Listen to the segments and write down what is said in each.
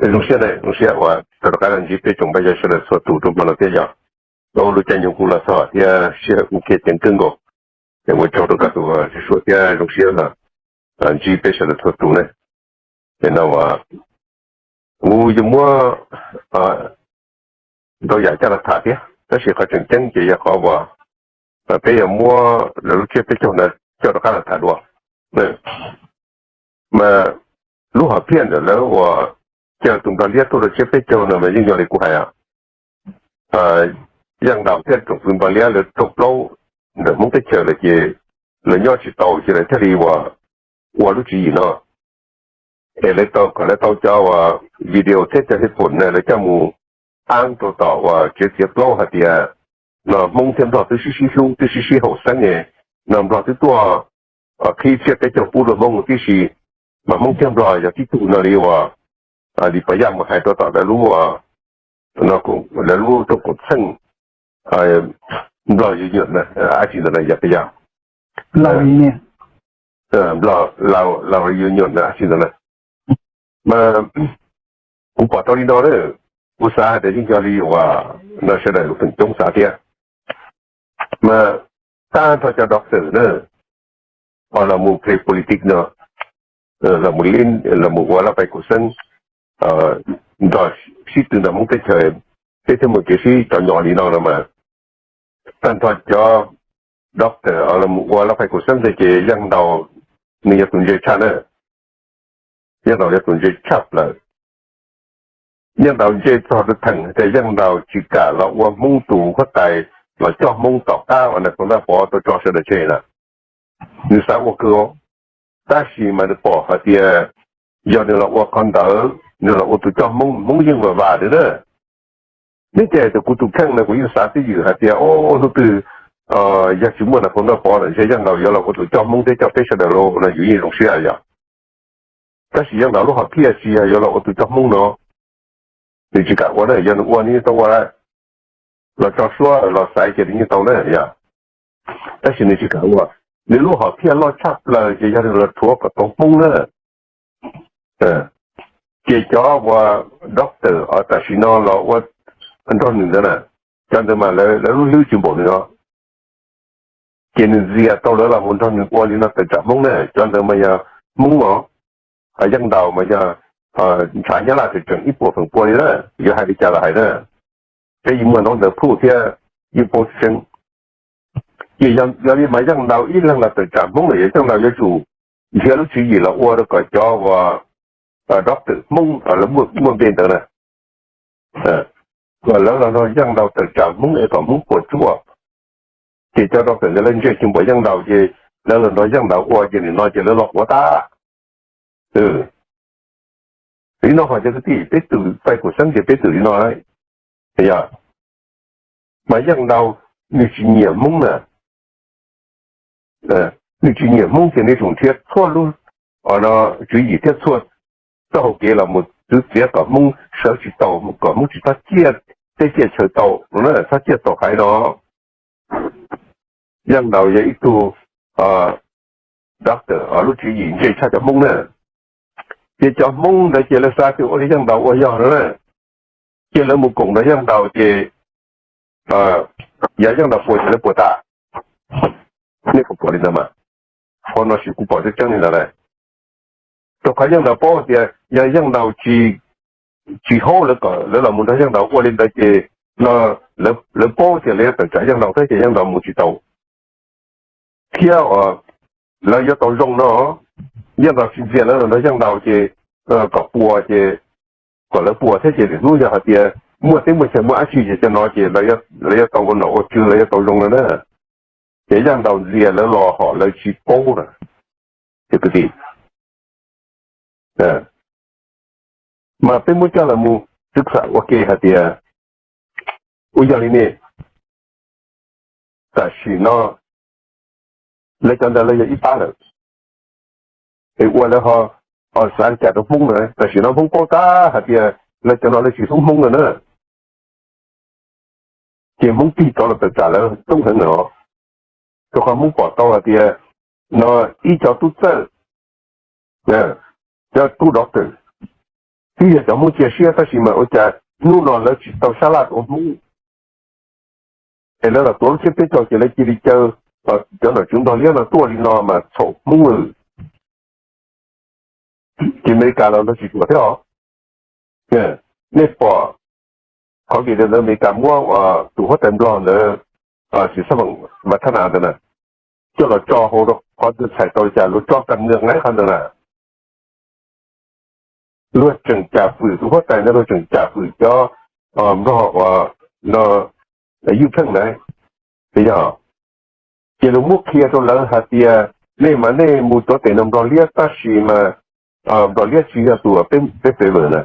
Zoo siab, zoo siab uas tau rov qab los ntsib peb tsoom pab yawg sawv daws txhua tus rau hmo no thiab yog. Tau lub caij nyoog kuj los txog thiab sij hawm kuj khiav ceev kawg nkaus, es ua tsaug rau koj tus suav thiab zoo siab los ntsib peb sawv daws txhua tus ne. Es no uas kuv yuav muab ntau yam coj los tham thiab, tab sis qhov tseem ceeb ces yog qhov uas peb yuav muab lawv lub tsiab peb caug ntawd coj rov qab los tham dua. Mas lub hom phiaj ntawm lawv uas coj tus nplog liab tuaj rau tsiab peb caug no mas yeej yog li kuv hais, Yaj Ntaus thiab tsoom fwv nplog liab lawv raug plaub ntawm Hmoob teb chaws lawm ces lawv nyob tsis tau ces lawv thiaj li uas ua lub tswv yim no. Es lawv tau kom lawv tau cov uas video thiab cov hej pum na lawv coj mus ab rau tom uas tsev txiav plaub hais tias no Hmoob thiab Nplog twb sib sib hlub twb sib sib haum xeeb ne, no Nplog twb tuaj qhib tsiab peb caug pub rau Hmoob tib si, mas Hmoob thiab Nplog yog tib tug no li uas li pas yaj mus hais rau tom lawv lub, lawv lub rooj koom txheej Nplog yug nyuam na, ab tsi ntawd na yog pas yaj, Nplog, Lao yug nyuam na ab tsi ntawd na. Mas kuv pom tau li no na, kuv xav hais tias yeej yog li uas no sawv daws feem coob xav thiab. Mas tag nrho cov doctor na, los mus play politics no, los mus ua laj pais kuv xeeb, nrog sib tw ntawm Hmoob teb chaws, peb thiaj mus kev sib cov nyo li no no mas. Tag nrho cov doctor los mus ua laj pais kuv xeeb ntawd ces Yaj Ntaus nws yog tus ntse tshaj na. Yaj Ntaus yog tus ntse tshaj plaws. Yaj Ntaus ntse txog rau theem tias Yaj Ntaus tsis kam los ua Hmoob tus huab tais los coj Hmoob tom qab uas Nais Phoo Ntaj Pov tau tso sawv daws tseg lawm. Nws xav ua kawg, tab sis mas nws pom hais tias yog nws los ua qhov ntawd, nws los ua tus coj Hmoob, Hmoob yeej vam vam nws na. Neb ces hais tias kuv tus kheej na kuv yeej xav twj ywm hais tias o, hnub twg yog tsis muaj Nais Phoo Ntaj Pov lawm ntshe Yaj Ntaus yuav los ua tus coj Hmoob thiab coj peb sawv daws los no yus yeej zoo siab yom. Tab sis Yaj Ntaus lub hom phiaj tsis yog yuav los ua tus coj Hmoob no, nws tsis kam ua na, yog nws ua nws yeej tau ua lawm, los tso suab los xaiv ces nws yeej tau na yom. Tab sis nws tsis kam ua, nws lub hom phiaj loj tshaj plaws ces yog nws los rhuav kom tau Hmoob na. Ces cov uas doctor tam sim no los ua nrog nws ntawd na, cov ntawd mas lawv lub hlwb tsis npaum nws os. Ces nws ntxias tau lawv los mus nrog nws ua li no tawm tsam Hmoob na, cov ntawd mas yog Hmoob os. Yaj Ntaus mas yog ntshav Nyab Laj tseem tseem ib puas feem pua li na, yuav hais li cas los hais na. Peb yeej muaj ntaub ntawv proof thiab yeej paub tseeb. Ces yog li mas Yaj Ntaus ib leeg los tawm tsam Hmoob lawm, yog Yaj Ntaus yuav tsum nrhiav lub tswv yim los ua rau kom cov uas doctor Hmoob lawv muaj npe ntawd na, kom lawv los nrog Yaj Ntaus tawm tsam Hmoob es kom Hmoob puas tsuaj. Ces cov doctor ntawd lawv ntse tsis npaum Yaj Ntaus ces lawv los nrog Yaj Ntaus ua ces nim no ces lawv los quav tag. Li no ho cov kwv tij, peb twm pais kuv xeeb ces peb twm li no. Yog mas Yaj Ntaus nws tsis nyiam Hmoob na, nws tsis nyiam Hmoob ces nws tsum nrhiav txhua lub tswv yim thiab txhua txoj hau kev los mus txwv txiav kom Hmoob sawv tsis tau, kom Hmoob tsis txhob ciaj teb ciaj chaw tau, txhob ciaj tau haiv no. Yaj Ntaus yog ib tug doctor lub tswv yim ntse tshaj cov Hmoob na. Ces cov Hmoob ntawd ces lawv xav tias ua li Yaj Ntaus ua yog no na, ces lawv mus koom nrog Yaj Ntaus ces yog Yaj Ntaus puas ces lawv puas tas. Nej puas pom li ntawd mas? Qhov no sis kuv pom tseeb tseeb li ntawd lawm. Rau qhov Yaj Ntaus paub tias yog Yaj Ntaus tsis, tsis haub lawv kom lawv los mus nrog Yaj Ntaus ua li ntawd ces no lawv paub tias lawv yuav tawm tsam Yaj Ntaus thiab ces Yaj Ntaus mus tsis tau. Thiab lawv yuav tau zoo no, Yaj Ntaus tsis ntxias lawv los nrog Yaj Ntaus ces kom puas ces kom lawv puas thiab ces lwm hnub yog hais tias muaj teb muaj chaw muaj dab tsi ces cov no ces lawv yuav tau ua nom ua tswv, lawv yuav tau zoo no na. Ces Yaj Ntaus ntxias lawv los hom lawv tsis paub na. Ces kwv tij, mas peb muab coj los mus xwb xam ua ke hais tias ua yog li ne, tam sim no lawv cov ntawd lawv yog ib pab lawm, es ua lawv ho xav li cas rau Hmoob na? Tam sim no Hmoob paub tab hais tias lawv cov no lawv tsis hlub Hmoob no na. Ces Hmoob tig rov los tawm tsam lawv coob heev no, rau qhov Hmoob pom tau hais tias no ib cov tub txawj, cov tub doctor, twb yog cov Hmoob cia siab tab sis mas ua cas hnub no lawv tsis tau sab laj rau Hmoob, es lawv los tuav lub siab peb caug ces lawv cia li caw cov nom tswv Nplog Liab no tuaj li no mas txhaum Hmoob lawm. Ces Amelikas los nrog tsis ruam thiab os. Nej pom qhov vim li ntawd Amelikas muab tus huab tais Nplog ntawd, sis xab vam thab nas ntawd na, coj los tso hauv qhov twg txhais tau li cas luag tso kas nwg nqaib qhov ntawd na. Luag tseem cam fwm tus huab tais ntawd, luag tseem cam fwm cov Nplog uas no Yuj Pheej na, yog, ces luag muab qhia rau lawv hais tias nej mas nej mus tuav tes no Nplog Liab tab sis mas Nplog Liab tsis yog tus peb favor na,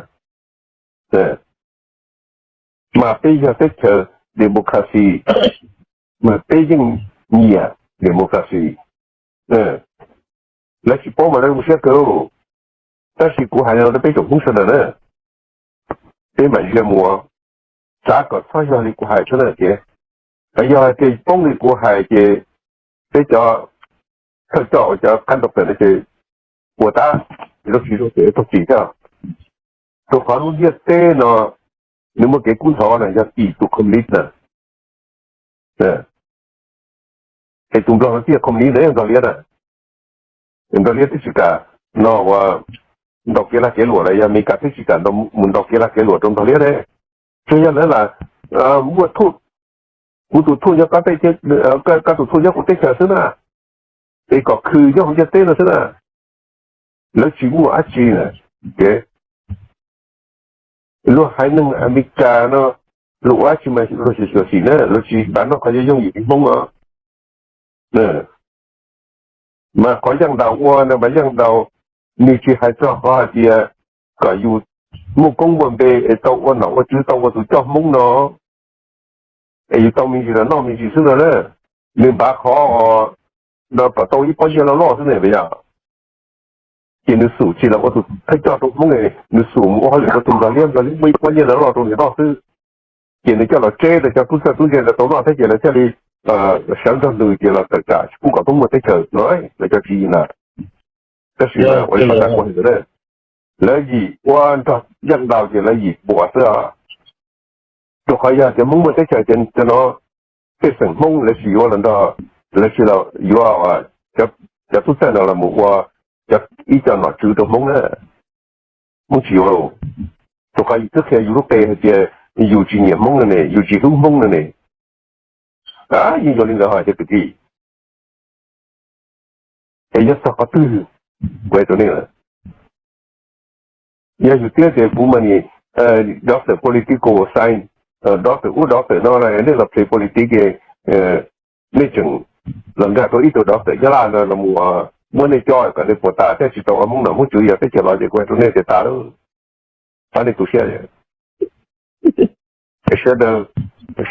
mas peb yog teb chaws democracy, mas peb yeej nyiam democracy. Lawv tsis paub mas lawv zoo siab kawg, tab sis kuv hais no rau peb tsoom Hmoob sawv daws na, peb mam li mus xav kom txhob yog li kuv hais xwb na ces, yog hais tias poob li kuv hais ces peb cov thawj coj uas cov qab nrog pem no ces ua tab sis zoo ces tag tis thiab. Rau qhov lub ntiaj teb no nws muaj kev kub ntxhov na yog tim tus communist na, es tus Nplog no twb yog communist na, Nplog Liab na, Nplog Liab twb tsis kam no ua ntaus kev lag kev luam los yog Amelikas twb tsis kam mus ntaus kev lag kev luam rau Nplog Liab ne, tsuas yog lawv lam muaj thuj, kuv tus thuj nyob koj teb, koj tus thuj nyob kuv teb chaws xwb na, es kom khw nyob hauv ntiaj teb no xwb na, lawv tsis muaj dab tsi na. Luag haiv neeg Amelikas no luag ua dab tsi mas luag xyuam xim xim na, luag tsis xav noj qhov yooj yooj yim li Hmoob os. Mas qhov Yaj Ntaus ua no mas Yaj Ntaus nws tsis hais txog qhov hais tias kom yus muaj koob muaj npe es tau ua nom ua tswv tau ua tus coj Hmoob no es yus tau me ntsis los noj me ntsis xwb no na. Nws npav qhov no kom tau ib pob nyiaj loj loj xwb ne yog. Ces nws xub tsis los ua tus thawj coj rau Hmoob, nws xub mus ua hauj lwm rau tus Nplog Liab, Nplog Liab muaj ib pob nyiaj loj loj rau nws noj xwb. Ces nws coj los tseb rau cov tub txawj tub ntse ntawd tau noj thiab ces lawv thiaj li sawv nrog nws ces los tawm tsam tsis pub kom Hmoob muaj teb chaws no, lawv cov tswv yim na. Tab sis mas ua li pab tab kuv hais ntawd, lawv yim ua nrog Yaj Ntaus ces lawv yim puas xwb os. Rau qhov yog tias Hmoob muaj teb chaws ces cov no tej xeem Hmoob lawv tsis yuav los nrog, lawv tsis los yuav cov tub txawj no los mus ua ib co nom tswv rau Hmoob na. Hmoob tsis yuav. Rau qhov yus twb qhia yus lub qe hais tias yus tsis nyiam Hmoob no ne, yus tsis hlub Hmoob no ne. Yeej yog li ntawd hos cov kwv tij. Es yog txog qhov twg, kuv hais rau nej lawm, yog yus tias tias kuv mas nim doctor political science, doctor ub doctor no, nej los play politics, nej tseem los nkag rau ib tug doctor Nyab Laj no los mus muab nej coj kom nej puas tas thiab tsis tau ua Hmoob nom Hmoob tswv yog teb chaws los ces kuv hais rau nej tias tas lawm. Pab nej tu siab. Sawv daws,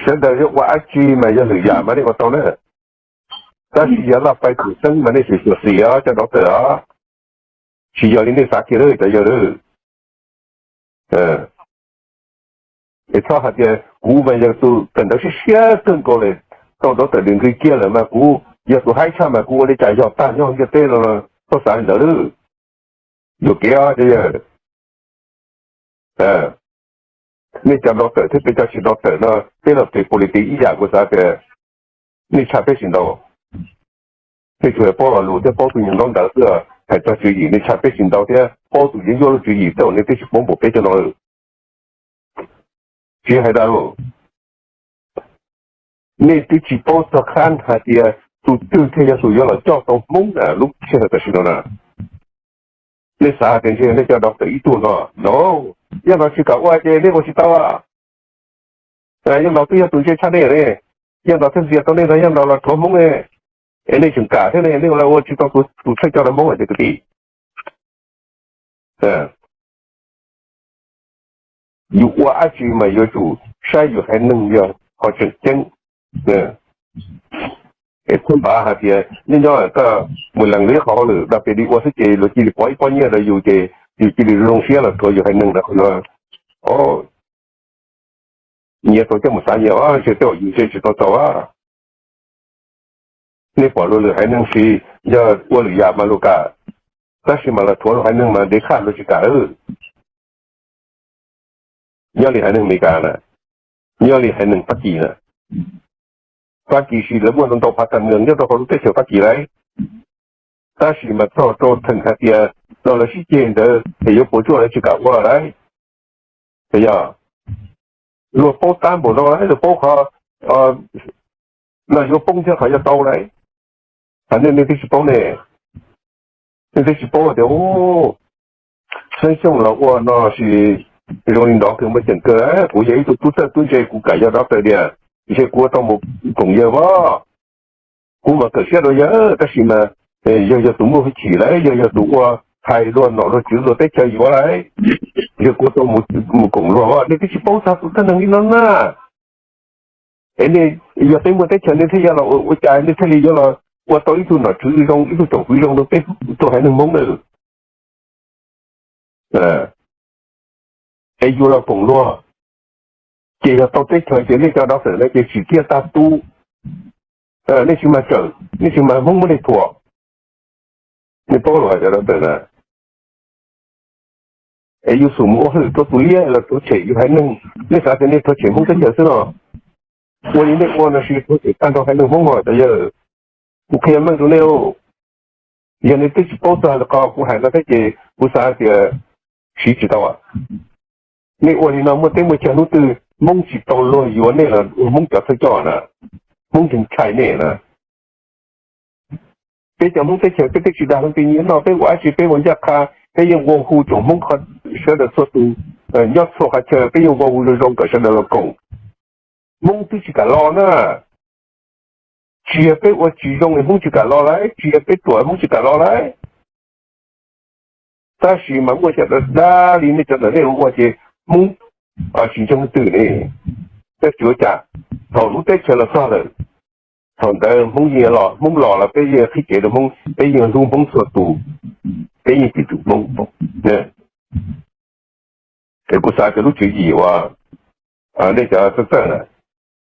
sawv daws yuav ua dab tsi mas yog lwm yam mas nej ua tau na. Tab sis yog laj pais khwv xeeb mas nej tseem xyuam xim os cov doctor os. Tsis yog li nej xav kiag lawm cov yawg lawm. Es txhob hais tias kuv mas yog tus kawm ntawv siab siab kawg nkaus lawm, tau doctor degree kiag lawm mas kuv yog tus haib tshaj mas kuv ua li cas yog tag nyob ntiaj teb no, txhob xav li ntawd lawm. Yuam kev os cov yawg. Nej cov doctor thiab peb cov tsis doctor no peb los play politics ib yam kuv xav tias nej tshaj peb tsis ntau. Nej tsuas paub lo lus thiab paub tus nyuag ntaub ntawv xwb, hais txog tswv yim nej tshaj peb tsis ntau thiab paub tus yeeb ncuab lub tswv yim tej zaum nej twb tsis paub npaum peb cov no lawm. Tsis hais dab, nej twb tsis paub txog qab hais tias tus twg thiaj yog tus yuav los coj tau Hmoob na lub sij hawm tam sim no na. Nej xav hais tias ntshe nej cov doctor ib tug no, no, Yaj Ntaus tsis kam ua ces nej ua tsis tau. Yaj Ntaus twb yog tus ntse tshaj nej ne, Yaj Ntaus thiaj ntxias tau nej no, Yaj Ntaus los rhuav Hmoob ne, es nej tseem kam thiab ne, nej ua tsis tau tus thawj coj rau Hmoob cov kwv tij. Yus ua dab tsi mas yuav tsum saib yus haiv neeg yog qhov tseem ceeb. Es txhua npav hais tias nyob nyob koj mus lees liab qhov hauj lwm dab pem li ua xwb ces luag cia li pov ib pob nyiaj rau yus ces yus cia li zoo siab los rhuav yus haiv neeg na. Nyias tau coj mus xav nyias, ntshe tej zaum yus ntshe tsis tau txaus. Nej pom luag lwm haiv neeg siv, yog ua lwm yam mas luag kam, tab sis mas los rhuav luag haiv neeg mas ntev tshaj luag tsis kam lawm. nyob li haiv neeg Amelikas na, nyob li haiv neeg Fab Kis na. Fab Kis sis lawv muaj ntau phav tham nws nyob rau hauv lub teb chaws Fab Kis lawm, tab sis mas txog rau theem hais tias no lawv sib ceg ntawd es yuav puas tsuaj lawv tsis kam ua lawm. Yog luag paub tab npaum no, luag paub qhov no yuav poob thiab qhov yuav tau lawm, hais nej nej twb tsis paub ne, nej twb tsis paub tias Xeeb Xyooj los ua no sis zoo li nrov kawg muaj ceem kawg. Kuv yog ib tug tub txawj tub ntse, kuv kam yog doctor tiag, ntshe kuv ua tau mus koom yawg os. Kuv mas kawm siab rau yawg, tab sis mas yawg yog tus muaj hwj chim lawm, yawg yog tus ua hais luag nom luag tswv luag teb chaws yuav lawm, yog kuv tau mus koom luag. Nej twb tsis paub txog tus tib neeg li no na. Es nej yog peb muaj teb chaws nej thiaj yog los ua cas nej thiaj li yuav los ua tau ib tug nom tswv zoo, ib tug tsoom fwv zoo rau peb tug haiv neeg Hmoob na. Es yus los koom luag, ces yog tau teb chaws ces nej cov doctor no ces tsim kiag tag tub, nej tsis mag tsawm, nej tsis mag Hmoob muab nej thuam. Nej paub los cov doctor na, es yus xum mus ua hauj lwm rau tus liab los rhuav tshem yus haiv neeg, nej xav tias nej rhuav tshem Hmoob teb chaws xwb no? Ua li nej ua no sis rhuav tshem tag nrho haiv neeg Hmoob os cov yawg. Kuv qhia meej rau nej, yog nej twb tsis paub txog qhov kuv hais no thiab ces kuv xav tias siv tsis tau. Nej ua li no muaj teb muaj chaw hnub twg Hmoob tsis tau luag yuav nej los ua Hmoob cov thawj coj na, Hmoob ntshai nej na. Peb cov Hmoob teb chaws peb twb tsis dag leej twg nyiaj noj, peb ua dab tsi peb ua ncaj qha, peb yeej nqua hu tsoom Hmoob sawv daws txhua tus nyob txhua qhov chaw, peb yeej nqua hu zoo zoo kom sawv daws los koom. Hmoob twb tsis kam los na. Tsis yog peb ua tsis zoo es Hmoob tsis kam los lawm, tsis yog peb ruam Hmoob tsis kam los lawm. Tab sis mas muaj cov dab dab li nej cov ntawm nej ua ces Hmoob tsis ntseeg leej twg ne. Peb tsis ua cas, thaum lub teb chaws los txog lawm, thaum ntawd Hmoob yeej los, Hmoob los los peb yeej qhib kev rau Hmoob, peb yeej hlub Hmoob txhua tus, peb yeej tsis tus Hmoob. Es kuv xav tias lub tswv yim uas nej cov txawj txawj na,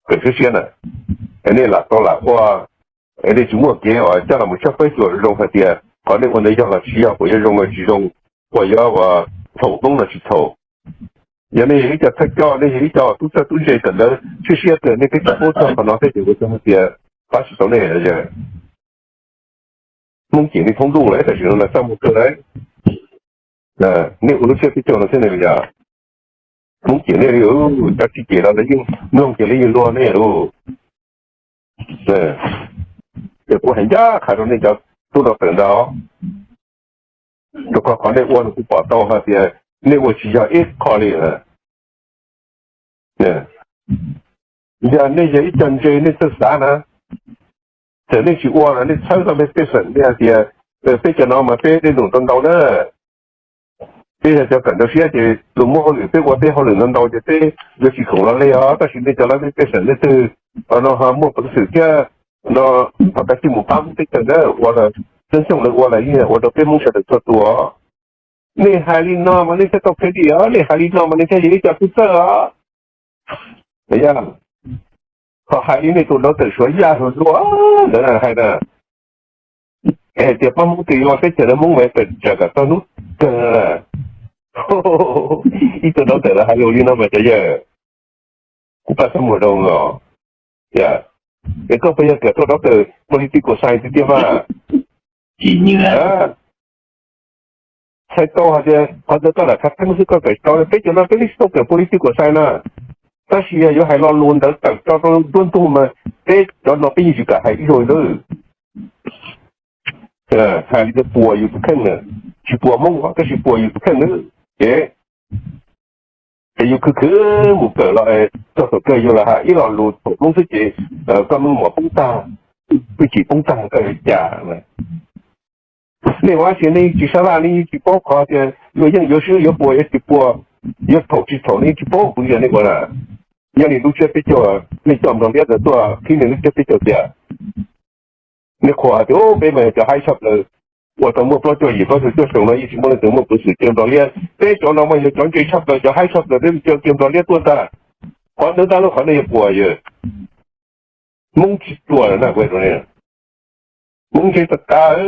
kawm siab siab na, es nej lam tau lam ua, es nej tsis muaj kev uas coj los mus tshawb fawb xyuas zoo hais tias qhov nej ua ntawd yog los tsis yog, puas yuav zoo los tsis zoo, puas yuav ua txhaum Hmoob los tsis txhaum. Yog nej yog ib co thawj coj, nej yog ib co tub txawj tub ntse kawm ntawv siab siab kawg, nej twb tsis paub txog qhov no thiab ces kuv xav hais tias pab tsis tau nej. Hmoob cem nej thoob ntuj lawm, tam sim no txaj muag kawg lawm. Nej ua lub siab peb caug no thiab ne yog Hmoob cem nej li, cov tsis cem los lawv yeej mloog ces lawv yeej luag nej lauj. Ces kuv hais ncaj qha rau nej cov tub rau tawm ntag, rau qhov qhov nej ua no kuv pom tau hais tias nej ua tsis yog ib qho li. Yog nej yog ib co ntse nej txawj xav na, txawm nej tsis ua los nej txhawb tau peb pej xeem, nej hais tias peb cov no mas peb dej num ntau ntau na. Peb yog cov kawm ntawv siab ces tus muaj hauj lwm peb ua peb hauj lwm ntau ntau ces peb yuav tsis khoom los li os. Tab sis nej cov lawv pej xeem leej twg no ho muaj peev xwm thiab no, ho kav tsij mus pab Hmoob teb chaws ntawd ua, Xeeb Xyooj lawv ua lawm yeej ua rau peb Hmoob sawv daws txhua tus os. Nej hais li no mas nej thiaj tau credit os, nej hais li no mas nej thiaj yog ib co tub txawj os. Yog ho hais li nej tus doctor Suav Yaj hluas hluas ntawd hais na, es hais tias pab Hmoob twg yuav teb chaws no Hmoob mas pes tsawg kom txog hnub kawg. Ib tug doctor los hais lus li no mas cov yawg, kuv pab xab muag rau os. Es koj puas yog kawm tau doctor political science tiag tiag mas? Txhais tau hais tias qhov ntawd koj lam khav theeb xwb, koj kawm tau, peb cov no peb twb tsis tau kawm political science na. Tab sis yog yuav hais lo lus ntawd tawm tso rau nruab ntug mas peb cov no peb yeej tsis kam hais ib zaug li. Hais li tias puas yus tus kheej na, tsis puas Hmoob tab sis puas yus tus kheej na. Ces ces yus khwv khwv mus kawm los txog thaum kawg yus los hais ib lo lus thaum Hmoob xwb ces koj meej mom poob tag, hwj chim poob tag, koj yuav cas? Nej ua dab tsi nej tsis sab laj, nej yeej tsis paub qhov tias yuav yeej yuav swb, yuav puas yuav tsis puas, yuav txhaum tsis txhaum, nej yeej tsis paub kuv li nej ua na. Nyob li lub tsiab peb caug, nej coj Nplog liab ntawd tuaj qhib nej lub tsiab peb caug tiag. Nej qhuas hais tias peb mas cov haib tshaj plaws, ua tau muaj plaub caug yim plaub caug cuaj xyoo no yeej tsis muaj leej twg muaj peev xwm cia Nplog liab. Peb cov no mas yog cov ntse tshaj plaws, cov haib tshaj plaws, peb cia Nplog liab tuaj ntag. Qhov ntawd ntag lauj, qhov nej yuav puas yog Hmoob tsis ruam lawm na, kuv hais rau nej. Hmoob ntse tas tas.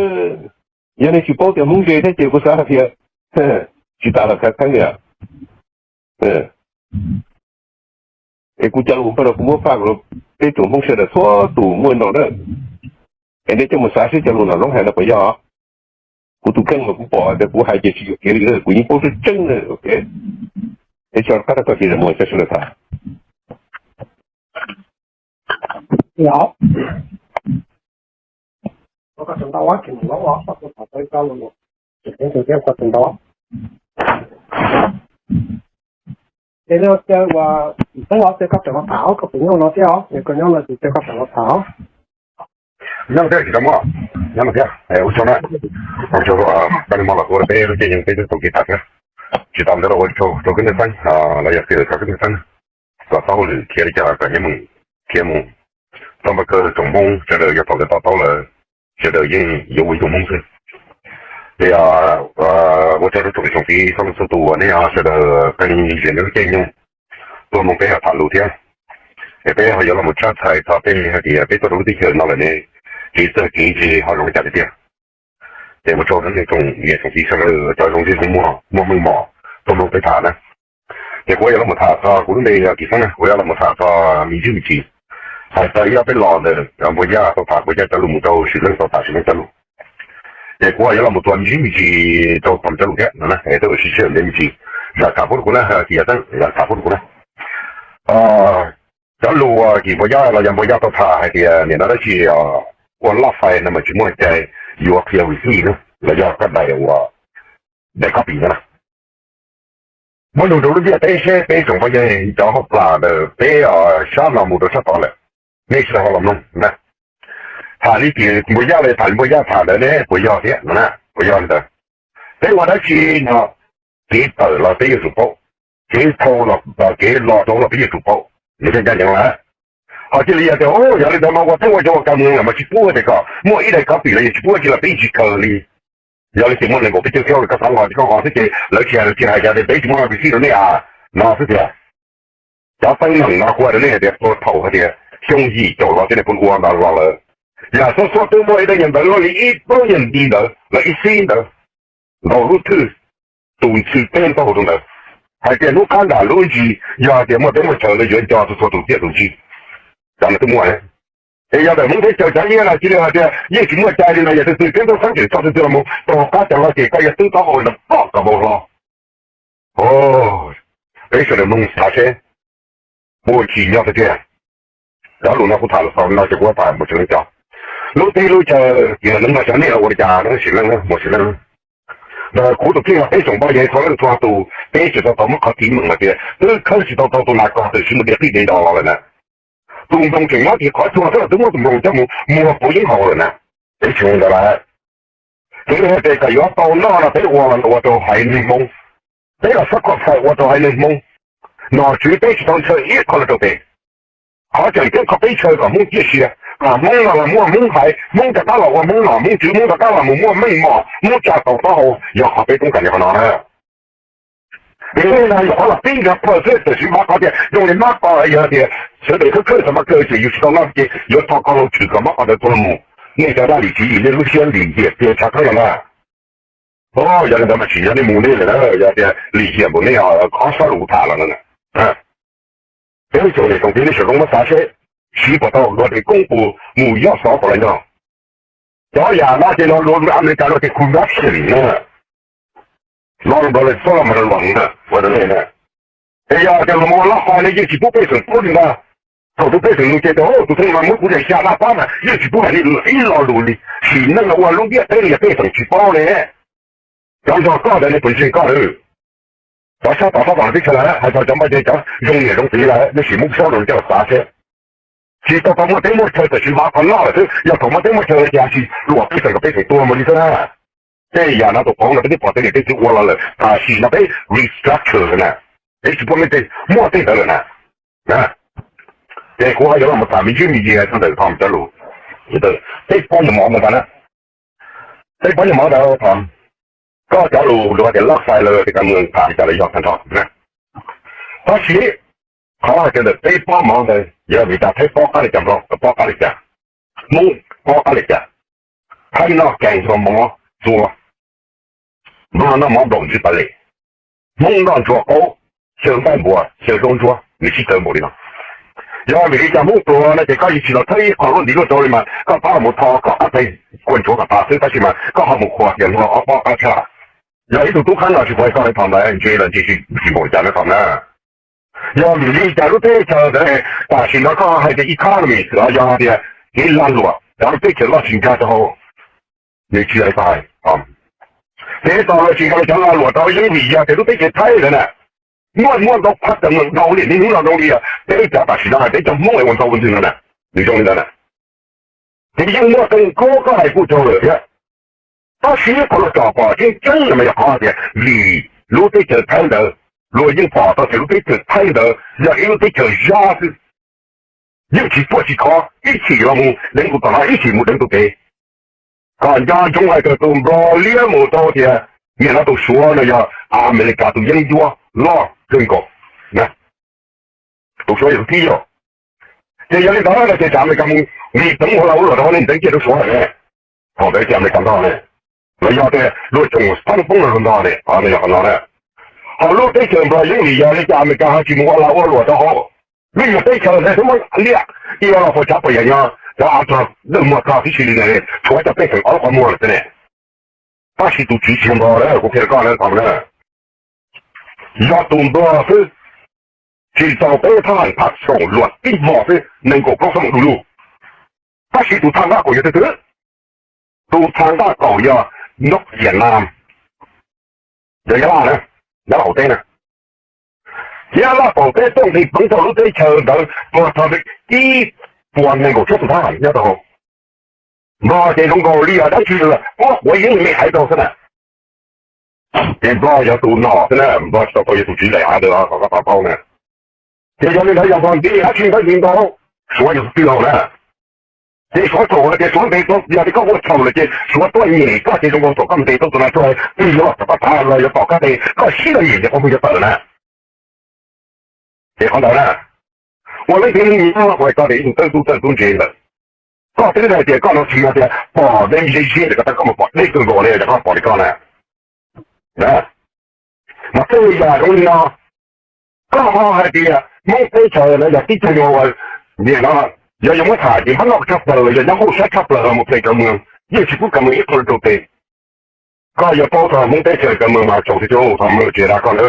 Yog nej tsis paub tias Hmoob ntse thiab ces kuv xav hais tias tsis tas los khav theeb li. Es kuv cov lus paj no kuv muab faj rau peb tsoom Hmoob sawv daws txhua tus muaj nrog na. Es nej coj mus xav seb cov lus no Hmoob hais no puas yog? Kuv tus kheej mas kuv pom tias kuv hais ces tsis yuam kev li, kuv yeej paub tseeb tseeb na. Es tso qab rau koj cia li mus coj sawv daws tham. Ces no caw uas Tim Xeeb os, caw koj tawm los tham os, koj puas nyob no thiab os? Yog koj nyob no ces caw koj tawm los tham os. Nyob no thiab tsis tau muaj, nyob no thiab. Ua tsaug na, ua tsaug koj li mo los ua rau peb lub caij nyoog peb twb tau kev tham thiab. Tsis tas ntawd los ua tsaug rau kwv tij Xeeb los yog kwv tij Xeeb kom tau hauj lwm khiav li cas kom nyob mus khiav mus. Txoj paj kawg tsoom Hmoob sawv daws yog thaum lawv to taub lawm, sawv daws yeej yuav ua ib tug Hmoob xwb. Ces ua tsaug rau tsoom niam tsoom txiv txhua leej txhua tus uas nej sawv daws qee zem nej lub caij nyoog tuaj mloog peb tham lus thiab. Es peb ho yuav los mus tshaj txhais txog tej hais tias peb tuaj rau lub teb chaws no lawm ne, kev txawj kev ntse ho zoo li cas tiag tiag. Ces ua tsaug rau nej tsoom niam tsoom txiv sawv daws cov zoo siab zoo muag muaj meej mom tuaj mloog peb tham na. Ces kuv yuav los mus tham txog kuv lub npe yog Kim Xeeb na, kuv yuav los mus tham txog me ntsis me ntsis. Hais txog ib ob peb los ntawm Npua Yaj tau tham Npua Yaj cov lus mus rau Sim Leej tau tham Sim Leej cov lus. Ces kuv yuav los mus txuas me ntsis me ntsis rau Thom cov lus thiab no na, es tej uas sib sib ntev me ntsis. Zam tham pub rau kuv na, Kim Xeeb zam tham pub rau kuv na. Cov lus uas Kim Npua Yaj los yog Npua Yaj tau tham hais tias nim no dab tsi ua laj fais no mas tsis muaj cai yuav qhia vim xij na, los yog koj daim uas daim koj pim no na. Muab nug rau lub ntiaj teb seb peb tsoom phooj ywg cov hauj plas ntawm peb sab no mus rau sab tod lawm, nej sawv daws ho los mloog na. Tham li Kim Npua Yaj los tham li Npua Yaj tham ntawd ne puas yog thiab no na, puas yog li ntawd? Peb ua dab tsi no kev tawm los peb yuav tsum paub, kev dhau los kev los dhau los peb yuav tsum paub, nws thiaj ncaj ncees lawm. Ho cia li yog tias yog li ntawd no ua teb ua yog ua ka mus los mas tsis pub tias kom muaj ib daim koj pim los yog tsis pub ua tsi los peb tsis khaws li. Yog li ces muaj nees nkaum peb caug xyoo lawm koj xav los ces koj ho xwb ces lawv tsis hais lawv tsis hais cas tias peb tsis muaj vim xij rau nej a, no xwb tiag. Cov teeb meem no kuv hais rau nej hais tias puag thaum hais tias xyoo yim caum los txij nej pun ua ntawd los lawm, yam txhua txhua twb muaj ib daim nyuag ntawv loj li ib plaub nyuag nti ntawd los ib xib ntawd, ntaus lub thwj tus ntxhw teb ntaub hau rau ntawd, hais tias hnub qab nram lub ntsis yog hais tias muaj teb muaj chaw lawv yuav nco txhua txhua tus tiaj tus ntsig. Cov no twb muaj. Es yog ntawm Hmoob teb chaws cov iab no cia li hais tias yeej tsis muaj cai li no, yog tus twg teb ntaub xeeb tseem tso tus twg los mus tog qab cov los ces koj yuav twb taub hau nram pom kom npau hlo. Peb sawv daws mloog xav seb puas tsim nyog tiag tiag. Cov lus no kuv tham los xaus no ces kuv tham mus tsis leej cov. Lub teb lub chaw tias neeg no xyov nej los ua li cas no sim neej mus sim neej. Ntawm kuv tus kheej los peb tsoom poj yawg txhua leej txhua tus peb tsis tau tau muab qhov kev meem hais tias twb khawb tsis tau tau tus nas kos tawm sis mus de qij de dos los lawm na. Tus nploos tseem nyob tim qhov tsua xwb los twb muab tus nploos coj mus muag puav yeeb haus lawm na. Peb tsis ua ntawd lawm. Kev hais tias kom yuav tau noj no peb ua los ua rau haiv neeg Hmoob, peb los xob kho txhawm ua rau haiv neeg Hmoob. Nom tswv peb tsis tau ntshaw ib qho los rau pem. Qhov tseem ceeb qhov peb ntshaw kom Hmoob ciaj sia, kom Hmoob no los muaj Hmoob haiv, Hmoob rov qab los ua Hmoob nom Hmoob tswv, Hmoob rov qab los mus muaj meej mom, Hmoob tsa taus taub hau, yog qhov peb toob kas nyob qhov no na. Ces nej no yog qhov los pib nrog plawg xwb, tab sis mab qhov tias zoo li mab qhov yog tias sawv daws khawb khawb tau mab kawg ces yus tsis tau noj ces yuav rho koj los tshwm kom mab qhov ntawd tua los mus. Nej cov dab lim tsiv yim nej lub siab lim hiam tiag tshav khaub no na. Yog li ntawd mas tsim nyog nej mus nej lawm na, yog tias lim hiam npaum nej ob sab lus tham los no. Peb tsoom niam tsoom txiv nej sawv daws muab xav seb, siv puas tau dua ces koob puas mus yoj xov puas los nyob. Cov yam no ces los luag Amelikas no ces corruption na. Los luag Nplog los txhob los mas luag na, ua rau nej na. Es yog tias los mus ua laj fais no yeej tsis pub pej xeem paub li ntag. Thaum tus pej xeem nug ces tias tus kheej mas muab kuv daim xya laj pab mas yeej tsis pub hais li ib lo lus li. Sim neej los ua lub ntiaj teb no yog pej xeem tsis paub ne. Cov nrog koj ntawd nej puas ntseeg koj lawm? Cov sab tod sab tod teb chaws lawm hais txog cov npaj ce cov zoo niam zoo txiv lawm nej sim muab sab rau coj los xav seb. Tsis tau tau muaj teb muaj chaw tam sim vaj qhov noj lawm xwb, yog thaum muaj teb muaj chaw ces sim luam pej xeem kom pej xeem tuag mus li xwb na. Tej yam no tus qauv no peb twb pom tej niam tej txiv ua los lawm, tam sim no peb restructure lawm na, peb tsis pub nej tej muaj tej ntawd lawm na. Ces kuv ho yuav los tham me ntsis me ntsis txog ntawm Thom cov lus, peb pob nyuag mov ntawd ntag na. Peb pob nyuag mov ntawd Thom, koj cov lus luag tias laj fais lawm tias ka mus tham li cas los yog tag nrho. Tab sis qhov hais tias ntawm peb pob mov ntawd yog vim cas Thaib pob qab li cas, Nplog pob qab li cas, Hmoob pob qab li cas. Thaib noj kees nrog mov txua, Nplog noj mov nplaum ntsws pas lem, Hmoob noj ntsuag qaub, xyaw nqaij npua xyaw zaub ntsuab nws sib txawv npaum li no. Yog vim li cas Hmoob pluag no ces koj yeej tsis los thawb ib qho luaj ntiv luaj rau li mas koj pab mus tho kom qab teg kua ntsuav kom tas xwb, tab sis mas koj ho mus qhuas tias luag ob pob qab tshaj. Yog ib tug tub qab no tsis pom koj li thaum ntawd ntse los ntse tsis npaum cas na thaum na. Yog vim li cas lub teb chaws ntawd tam sim no koj hais tias economy los yog tias kev lag luam cov lub teb chaws loj tsis nkag rau hauv, nws tsis hais tas. Kev tos los tsis nkag cov lag luam rau yeej vim yog tias lub teb chaws Thaib ntawd na, muaj muaj ntau qhov teeb meem ntau li, niaj hnub no zoo li peb cov tam sim no peb cov Hmoob ua ntau ua ntwg no na, nws zoo li ntawd na. Ces yeej muaj teeb kub koj hais kuj raug lawm thiab. Tab sis qhov luag tsom pom tseeb tseeb no mas yog qhov tias vim lub teb chaws Thaib ntawd, luag yeej pom tau tias lub teb chaws Thaib ntawd yog ib lub teb chaws zab xwb, yeej tsis puaj tsis khov, ib chim los mus deev tus tom no, ib chim mus deev tus pem. Kom nco ntsoov hais tias tus Nplog liab mus rau tias nim no tus Suav no yog Amelikas tus yeeb ncuab loj kawg nkaus. Tus Suav yog tus thib yog. Ces yog li ntawd no ces tsam Amelikas mus nqis peev ua lag ua luam rau hauv ne, ntev kiag rau Suav lawm ne. Thaum ntawd ces Amelikas ntog ne, los yog tias luag tsoom xab poob no luag ntog ne, qhov no yog qhov no na. Ho lub teb chaws Nplog yeej vim yog li cas Amelikas ho tsis mus ua lag ua luam rau hauv? Vim yog teb chaws ntawd twb muab liaj, ib los puas tsav puas yam nyob cov av rog dawj muag rog tib si li, tshuav cov pej xeem ob lub qhov muag lawm xwb ne. Tab sis tus tswv tsis yog Nplog lawm, kuv qhia rau koj na, thaum na, yog tus Nplog xwb, tsis tau peb thab ham phaj xoom luam tib hmo xwb nees nkaum plaub xab moos du lug. Tab sis tus txha nqaj kaum yog twg twg? Tus txha nqaj kaum yog North Vietnam, yog Nyab Laj na, Nyab Laj qaum teb na. Nyab Laj qaum teb tuaj nqis peev rau lub teb chaws ntawd tuag txog li ib puas nees nkaum tsib tus thab ham nyob rau hauv. Nplog ces zoo nkaus li dab tsi los muab quav yeeb me aiv rau xwb na. Ces Nplog yog tus nom xwb na, Nplog tsis tau tau yog tus tswv daim av ntawd los kom koj tau paub na. Ces yog li ntawd yog Nplog nti dab tsi ntawd nti ntau, Suav yog tus twg hauv na. Ces Suav thaum hais tias Suav ntes tau, yog tias koj ua txhaum lawm ces Suav tuaj nyem koj ces zoo nkaus thaum koj ntes tau tus no tuaj twg yuav los tom koj tav los yuav tom koj tes, koj sib zog nyem ces qhov muag yuav tawm na. Ces qhov ntawd na, ua leej twg yeej nyob kuv hais koj tias ib tug txawj tub txawj tub ntse ntawd, koj twb hais tias koj no tsis yog tias pom deb ze ze lawm ko taw, koj mus pom deb kawg nkaus li es koj pom li koj na. Mas tej yam zoo li no, koj ho hais tias Hmoob teb chaws no yog tib tug nyuag ua, nim no yog yuav muab tham ces hab noj tshaj plaws los yog nyob hauj sab tshaj plaws los mus ple cov mws, yeej tsis pub cov mws ib qho rau tes. Koj yuav paub txog Hmoob teb chaws cov mws mas tsaus ti tu thaum mws tsis dag koj na.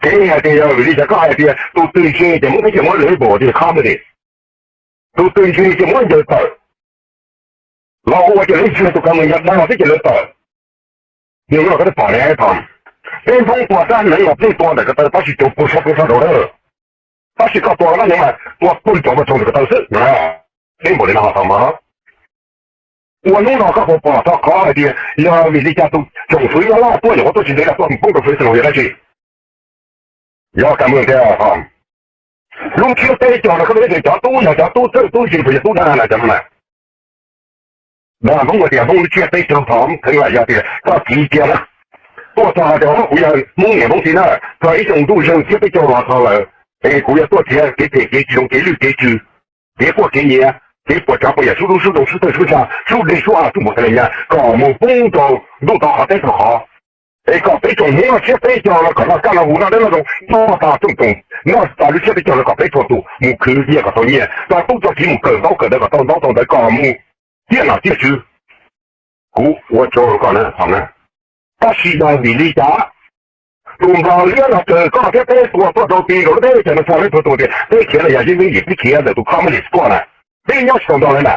Kev hais tias yog vim li cas koj hais tias tus twg ntse ces Hmoob teb chaws muab label tias communist, tus twg ntse ces muab ncaws tawm, los ua ces lawv ntsia tus cov mws yog dag xwb ces lawv tawm. Yog no koj twb pom ne, thaum peb Hmoob tua rab hneev los peb tua ntawm ko taw tab sis cov pug sab pug sab rau lawm, tab sis koj tua rab hneev mas tua pug cov pug tsaug ntawm ko taw xwb. Peb npaum li no thaum mas ua hnub no koj puas pom txog qhov hais tias yog vim li cas tus tsoom fwv Nyab Laj tuaj nyuam qhuav tuaj tsis ntev no tuaj mus poob rau fwv xwb no yog dab tsi? Yog kab mws tiag. Lub ntsiab teb cog no koj tias cov tub yog cov tub txawj tub ntse puas yog tub dag na cov no na? Dag Hmoob hais tias Hmoob lub ntsiab teb cog thaum kheev lam yog tias koj txiv cia na, tuaj txog hais tias kuv yog Hmoob niam Hmoob txiv na, txog ib xyoos ntuj zeeg ntsiab teb cog los txog lawm, es kuv yuav tuaj txiav kev phem kev tsis zoo kev lwj kev tsw, kev quaj kev nyiav, kev puas tsav puas yam sub dub sub doo sub tawj sub ntsa sub dej sub av sub npua tag li nyaj kom mus poob rau ntuj tau qhov teb tau qhov, es kom peb tsoom Hmoob noj ntsiab teb cog no kom noj kaj noj huv noj dawb noj zoo noj tas tsoom tsoom noj tas lub ntsiab teb cog no kom peb txhua tus mus khwv nyiaj kom tau nyiaj, txog tub txog kiv mus kawm ntaub kawm ntawv kom tau ntaub tau ntawv kom mus tiaj nom tiaj tswv. Kuv ua tsaug rau koj na thaum na. Tab sis yog vim li cas tus Nplog liab no raws koj thiab peb tua tuaj rau ti rau lub teb chaws no txog lawv txhua tus tias peb khiav los yog yeej yeej yim peb khiav ntawm tus communist tuaj na, peb nyob tsis tau nrog lawv na,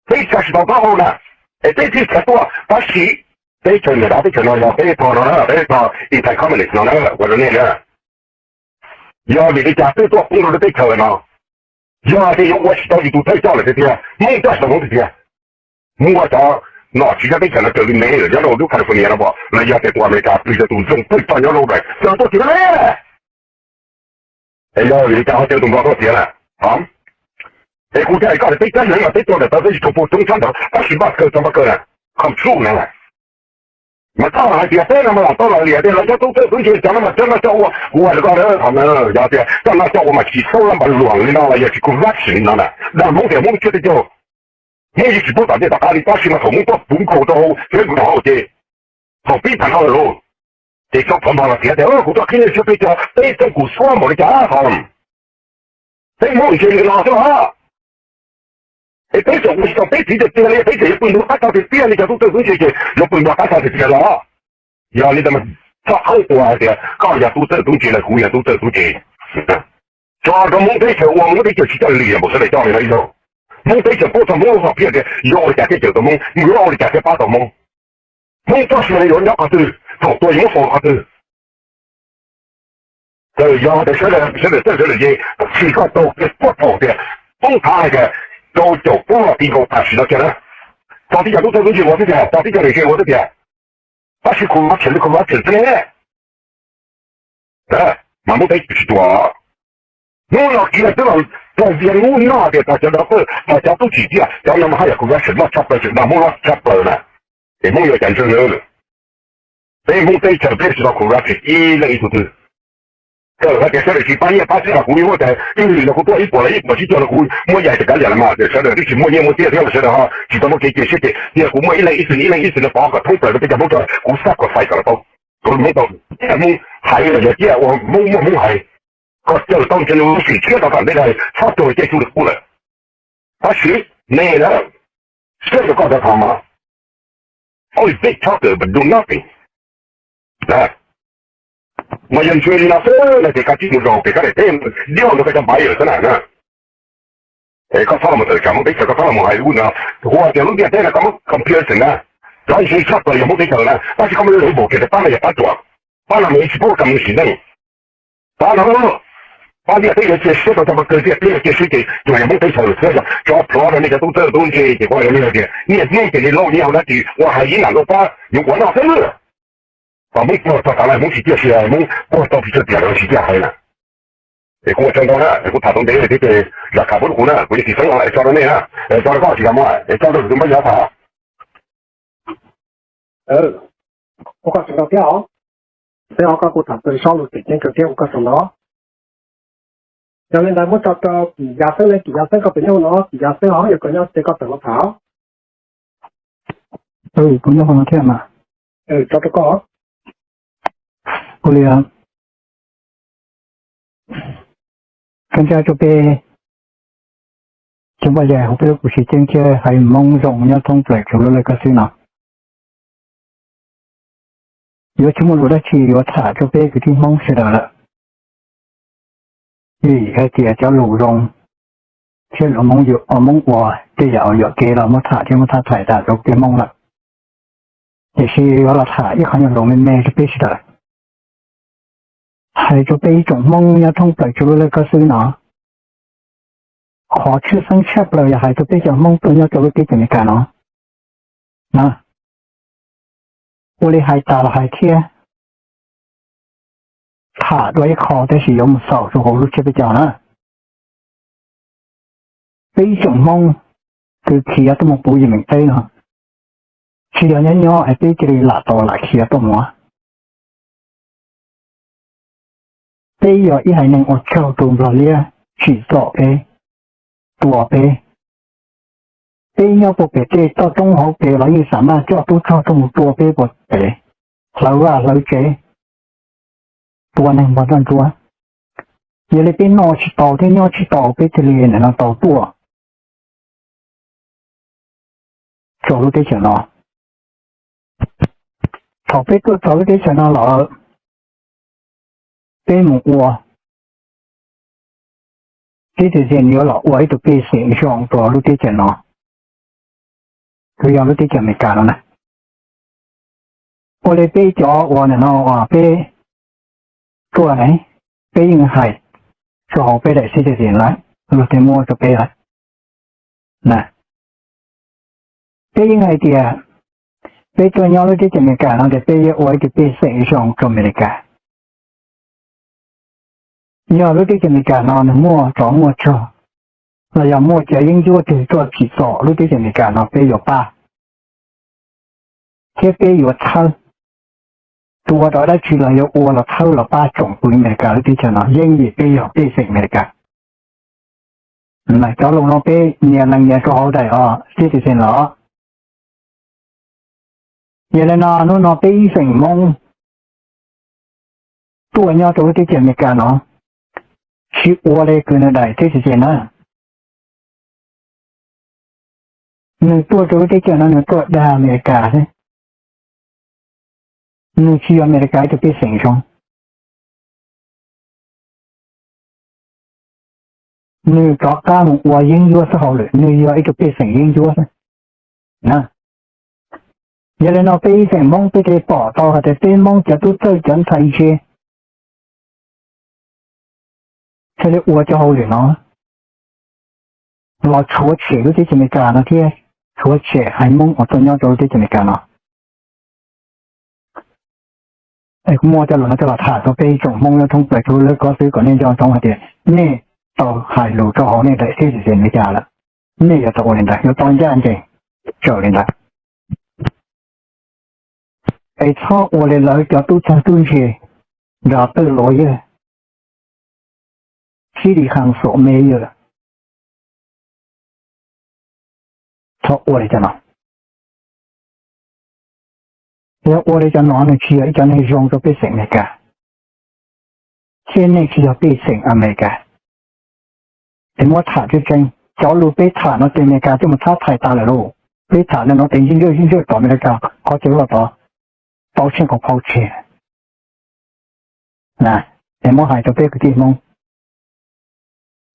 peb tsis tau taub hau na, es peb thiaj khiav tuaj tab sis teb chaws Amelikas teb chaws no yog peb txog no na, peb txog anti-communist no na, ua rau nej na. Yog vim li cas twb tuaj poob rau lub teb chaws no, yog tias yuav ua tsis tau yus tus thawj coj lawm tiag tiag, Hmoob coj tsis tau Hmoob tiag tiag, muaj cov nom tswv nyob teb chaws no raws li Mev lawm nyob rau lub California no pom los yog tias tus Amelikas twg yog tus zoo thawj coj nyob rau Dawm Cawv tuaj tsis tau ne. Es yog vim li cas ho caw tus Nplog tuaj txiav na? Hov, es kuv thiaj hais koj tias peb cov neeg mas peb tua ntawm tawv peb tsis tshua pug roob tshab ntawd tab sis npaj kaw txog npaj kaw na, khom tshuj na. Mas koj hais tias peb no mas lam tau lam liam tias lawv cov tub txawj tub ntse cov no mas cov no coj ua, kuv hais rau koj na, yog tias cov no coj ua mas tsis xaub lab npas luam li no los yog tsis corruption li no na, dag Hmoob tias Hmoob lub ntsiab teb cog, Hmoob yeej tsis paub tom ntej tom qab li tab sis mas thaum Hmoob tuaj puv nkaus rau hauv thiab kuv rau hauv ces thaum pib tham no lawm lauj, ces tso phov npog los tiav tias kuv tuaj qhib nej lub ntsiab teb cog peb txeeb kuv xuab npaum li cas hov. Peb Hmoob ntshe li no xwb los? Es peb tseem ua tsis tau peb txiv tiag tiag li, peb tseem yuav pw ntuag qab tag tiag tiag li, cov tub txawj tub ntse ces yuav pw ntuag qab tag tiag tiag los? Yog li ntawd mas txhob qhaub tua hais tias koj yog tub txawj tub ntse los kuv yog tub txawj tub ntse. Tso rau Hmoob teb chaws ua, Hmoob teb chaws tsis coj li los npaum sawv daws coj li no ib zaug. Hmoob teb chaws puab txog Hmoob lub hom phiaj tias yuav ua li cas thiaj cawm tau Hmoob, yuav ua li cas thiaj pab tau Hmoob. Hmoob txoj sia yuav nyob qhov twg, thaum tuag yuav muab faus qhov twg. Txawm yog tias sawv daws, sawv daws txawj sawv daws ntse, tab sis koj tau kiag puag thaum tias poob thav hais tias rau caum poob los ti nkaus tam sim no kiag na, txog tib co tub txawj tub ntse ua xwb tiag, txog tib co niam tsev ua xwb tiag. Tab sis corruption li corruption xwb ne. Mas Hmoob teb chaws tsis tuag. Hnub no kiag twb los txog tias hnub no tias txog cov doctor, txog cov tub tsim txiaj, cov no mas haj yam corruption loj tshaj plaws, tseem dag Hmoob loj tshaj plaws na. Es Hmoob yuav cas ntseeg lawv? Peb Hmoob teb chaws peb tsis tau corruption ib leej ib tug twg. Txawm hais tias sawv daws tsis pab nyiaj pab txiaj los kuv yeej muaj tias ib hlis no kuv tuaj ib puas los ib puas tsib caug no kuv muab yaim rau kav liam los mas sawv daws twb tsis muaj nyiaj muaj txiaj thiab los sawv daws ho tsis tau muaj kev cia siab ces tias kuv muaj ib leeg ib txwm ib leeg ib txwm no pov kom thoob plaws rau peb cov Hmoob tso, kuv sacrifice kom tau, kuv Hmoob tau, Hmoob hais los yog ciaj ua Hmoob muaj Hmoob hais. Koj cawm tau ntseeg lub sim tshiab rau tom ntej dag txhob tuag caij tsuj li qub lawm. Tab sis nej na, siab rau koj cov thaum mas only big talker but do nothing. Mas yog ntshe li no xwb no ces koj tsis mus zaum pem koj daim teb diaj rau koj cov npaiv yawm xwb na. Es koj txhob los tawm tsam Hmoob teb chaws, koj txhob los hais lub no, hu tias lub ntiaj teb no koj muab comparison na, cov ntse tshaj plaws yog Hmoob teb chaws na, tab sis koj muaj lub level kiag tias pab no yog pab ruam, pab no mas tsis pub kam sim neej, pab no, pab ntiaj teb yuav cia siab rau txog pab kawg, ntiaj teb yuav cia siab ces tsuas yog Hmoob teb chaws xwb. Yog tso plhuav rau nej cov tub txawj tub ntse ces kuv hais rau nej tias niaj hnub ces nej lauj nyiaj hauv dab tsi ua hais ib nam lauj pab yuav ua noj xwb. Kom Hmoob tuag txog tav lawm Hmoob tsis ciaj sia, Hmoob tuag tau pes tsawg tiam los tsis ciaj hais na. Es kuv ua tsaug ntau na, es kuv tham tau ntev thiab ces zam khav pub rau kuv na, kuv yeej tsis xeeb os, es tso rau nej na, es tso rau koj tsis kam muab, es tso rau tus npaj nyob tham. Ua koj tsaug ntau thiab os. Peb ob koj kuj tham txog Sob Lus tseem ceeb kawg thiab, ua koj tsaug ntau. Yog li ntawd muab tso rau Kim Yas Xeeb ne, Kim Yas Xeeb koj pem nyob no, Kim Yas Xeeb ho yog koj nyob ces koj tawm los tham. Kuv nyob hauv no thiab mas. Tso rau koj. Ua li, koj ntshai rau peb cov npaj yas hauv peb lub kuv tseem ceeb thiab haiv Hmoob zoo nyob thoob plaws txhua lub laj kab xwb no, yuav tsis muaj lus dab tsi yuav tham rau peb kwv tij Hmoob sawv daws lawm. Vim hais tias cov lus zoo thiab lus Hmoob ua, Hmoob ua tej yam uas yuam kev los muab tham thiab muab tham thaim tas rau peb Hmoob lawm. Tiam sis yuav los tham ib qho nyuag lus me me rau peb sawv daws, hais rau peb ib tsoom Hmoob nyob thoob plaws txhua lub laj kab xwb no. Qhov tshwj xeeb tshaj plaws yog hais rau peb cov Hmoob tuaj nyob rau lub teb chaws Amelikas no. Ua li hais tas los hais thiab, tham dua ib qho tab sis yuav mus xaus rau hauv lub tsiab peb caug na. Peb ib tsoom Hmoob twb khiav tuaj mus puv yim meem teb no, tsis yog nyob nyob es peb cia li lam tau lam khiav tuaj mus. Peb yog ib haiv neeg uas raug tus Nplog liab tsim txom peb, tua peb. Peb nyob puag pem tej toj roob hauv pes los yeej xam maj coj tub rog tuaj mus tua peb puag pem, hlawv vaj hlawv tsev, tua neeg npog nroj ntsuab. Yog li peb noj tsis tau thiab nyob tsis tau peb thiaj li nim no tau tuaj rau lub teb chaws no. Thaum peb tuaj txog lub teb chaws no lawm, peb mus ua tib tug xeem yuav los ua ib tug pej xeem zoo rau lub teb chaws no, twb yog lub teb chaws Amelikas no na. Ua li peb cov uas nim no uas peb tuaj ne, peb yeej hais rau hauv peb daim citizen lawm, luag thiaj muab rau peb lawm. Peb yeej hais tias peb tuaj nyob lub teb chaws Amelikas no ces peb yuav ua ib tug pej xeem zoo rau Amelikas. Yog lub teb chaws Amelikas no nws muaj tsov muaj rog los yog muaj cov yeeb ncuab twg tuaj tsim txom lub teb chaws Amelikas no peb yuav pab, thiab peb yuav txhawb. Tua rau dab tsi los yuav ua los txhawb los pab tsoom fwv Amelikas lub teb chaws no yeej vim peb yog pej xeem Amelikas. Cov lus no peb nyias lees nyias rau hauv daim os citizen los. Yog li no hnub no peb ib xeem Hmoob tuaj nyob rau lub teb chaws Amelikas no, tsis ua li kws nws daim teb chaws na. Nws tuaj rau lub teb chaws no nws tuaj dag Amelikas xwb, nws tsis yog Amelikas ib tug pej xeem zoo. Nws rov qab mus ua yeeb ncuab xwb hauj lwm, nws yog ib tug pej xeem yeeb ncuab xwb. Yog li no peb ib xeem Hmoob peb thiaj pom tau hais tias peb Hmoob cov tub txawj cov ntxhais ntse thiaj li ua cov hauj lwm no los tshuav tshem lub teb chaws Amelikas no thiab tshuav tshem haiv Hmoob uas tuaj nyob rau lub teb chaws Amelikas no. Es kuv muab cov lus no coj los tham rau peb ib tsoom Hmoob nyob thoob plaws txhua lub lawv ko xwb kom nej nco ntsoov hais tias nej tau hais lus rau hauv nej daim teb chaws Amelikas lawm, nej yuav tau ua li ntawd, yuav tau ncaj ncees raws li ntawd. Es txhob ua li lawv cov tub txawj tub ntse, nrog twj luav yawg, sib dim qhas xuam me yawg. Txhob ua li cov no. Yog ua li cov no nws tsis yog ib cov neeg zoo rau pej xeem Amelikas, thiab nej tsis yog pej xeem Amelikas. Es muab tham tseeb tseeb, cov lus peb tham no ces Amelikas twb mus txhab thaiv tas lawm lauj. Peb tham no ces zib ntsawj zib ntsawj tom Amelikas qhov chaw loj tod, tau tsheej qhov phau tseg. Es muab hais rau peb kwv tij Hmoob,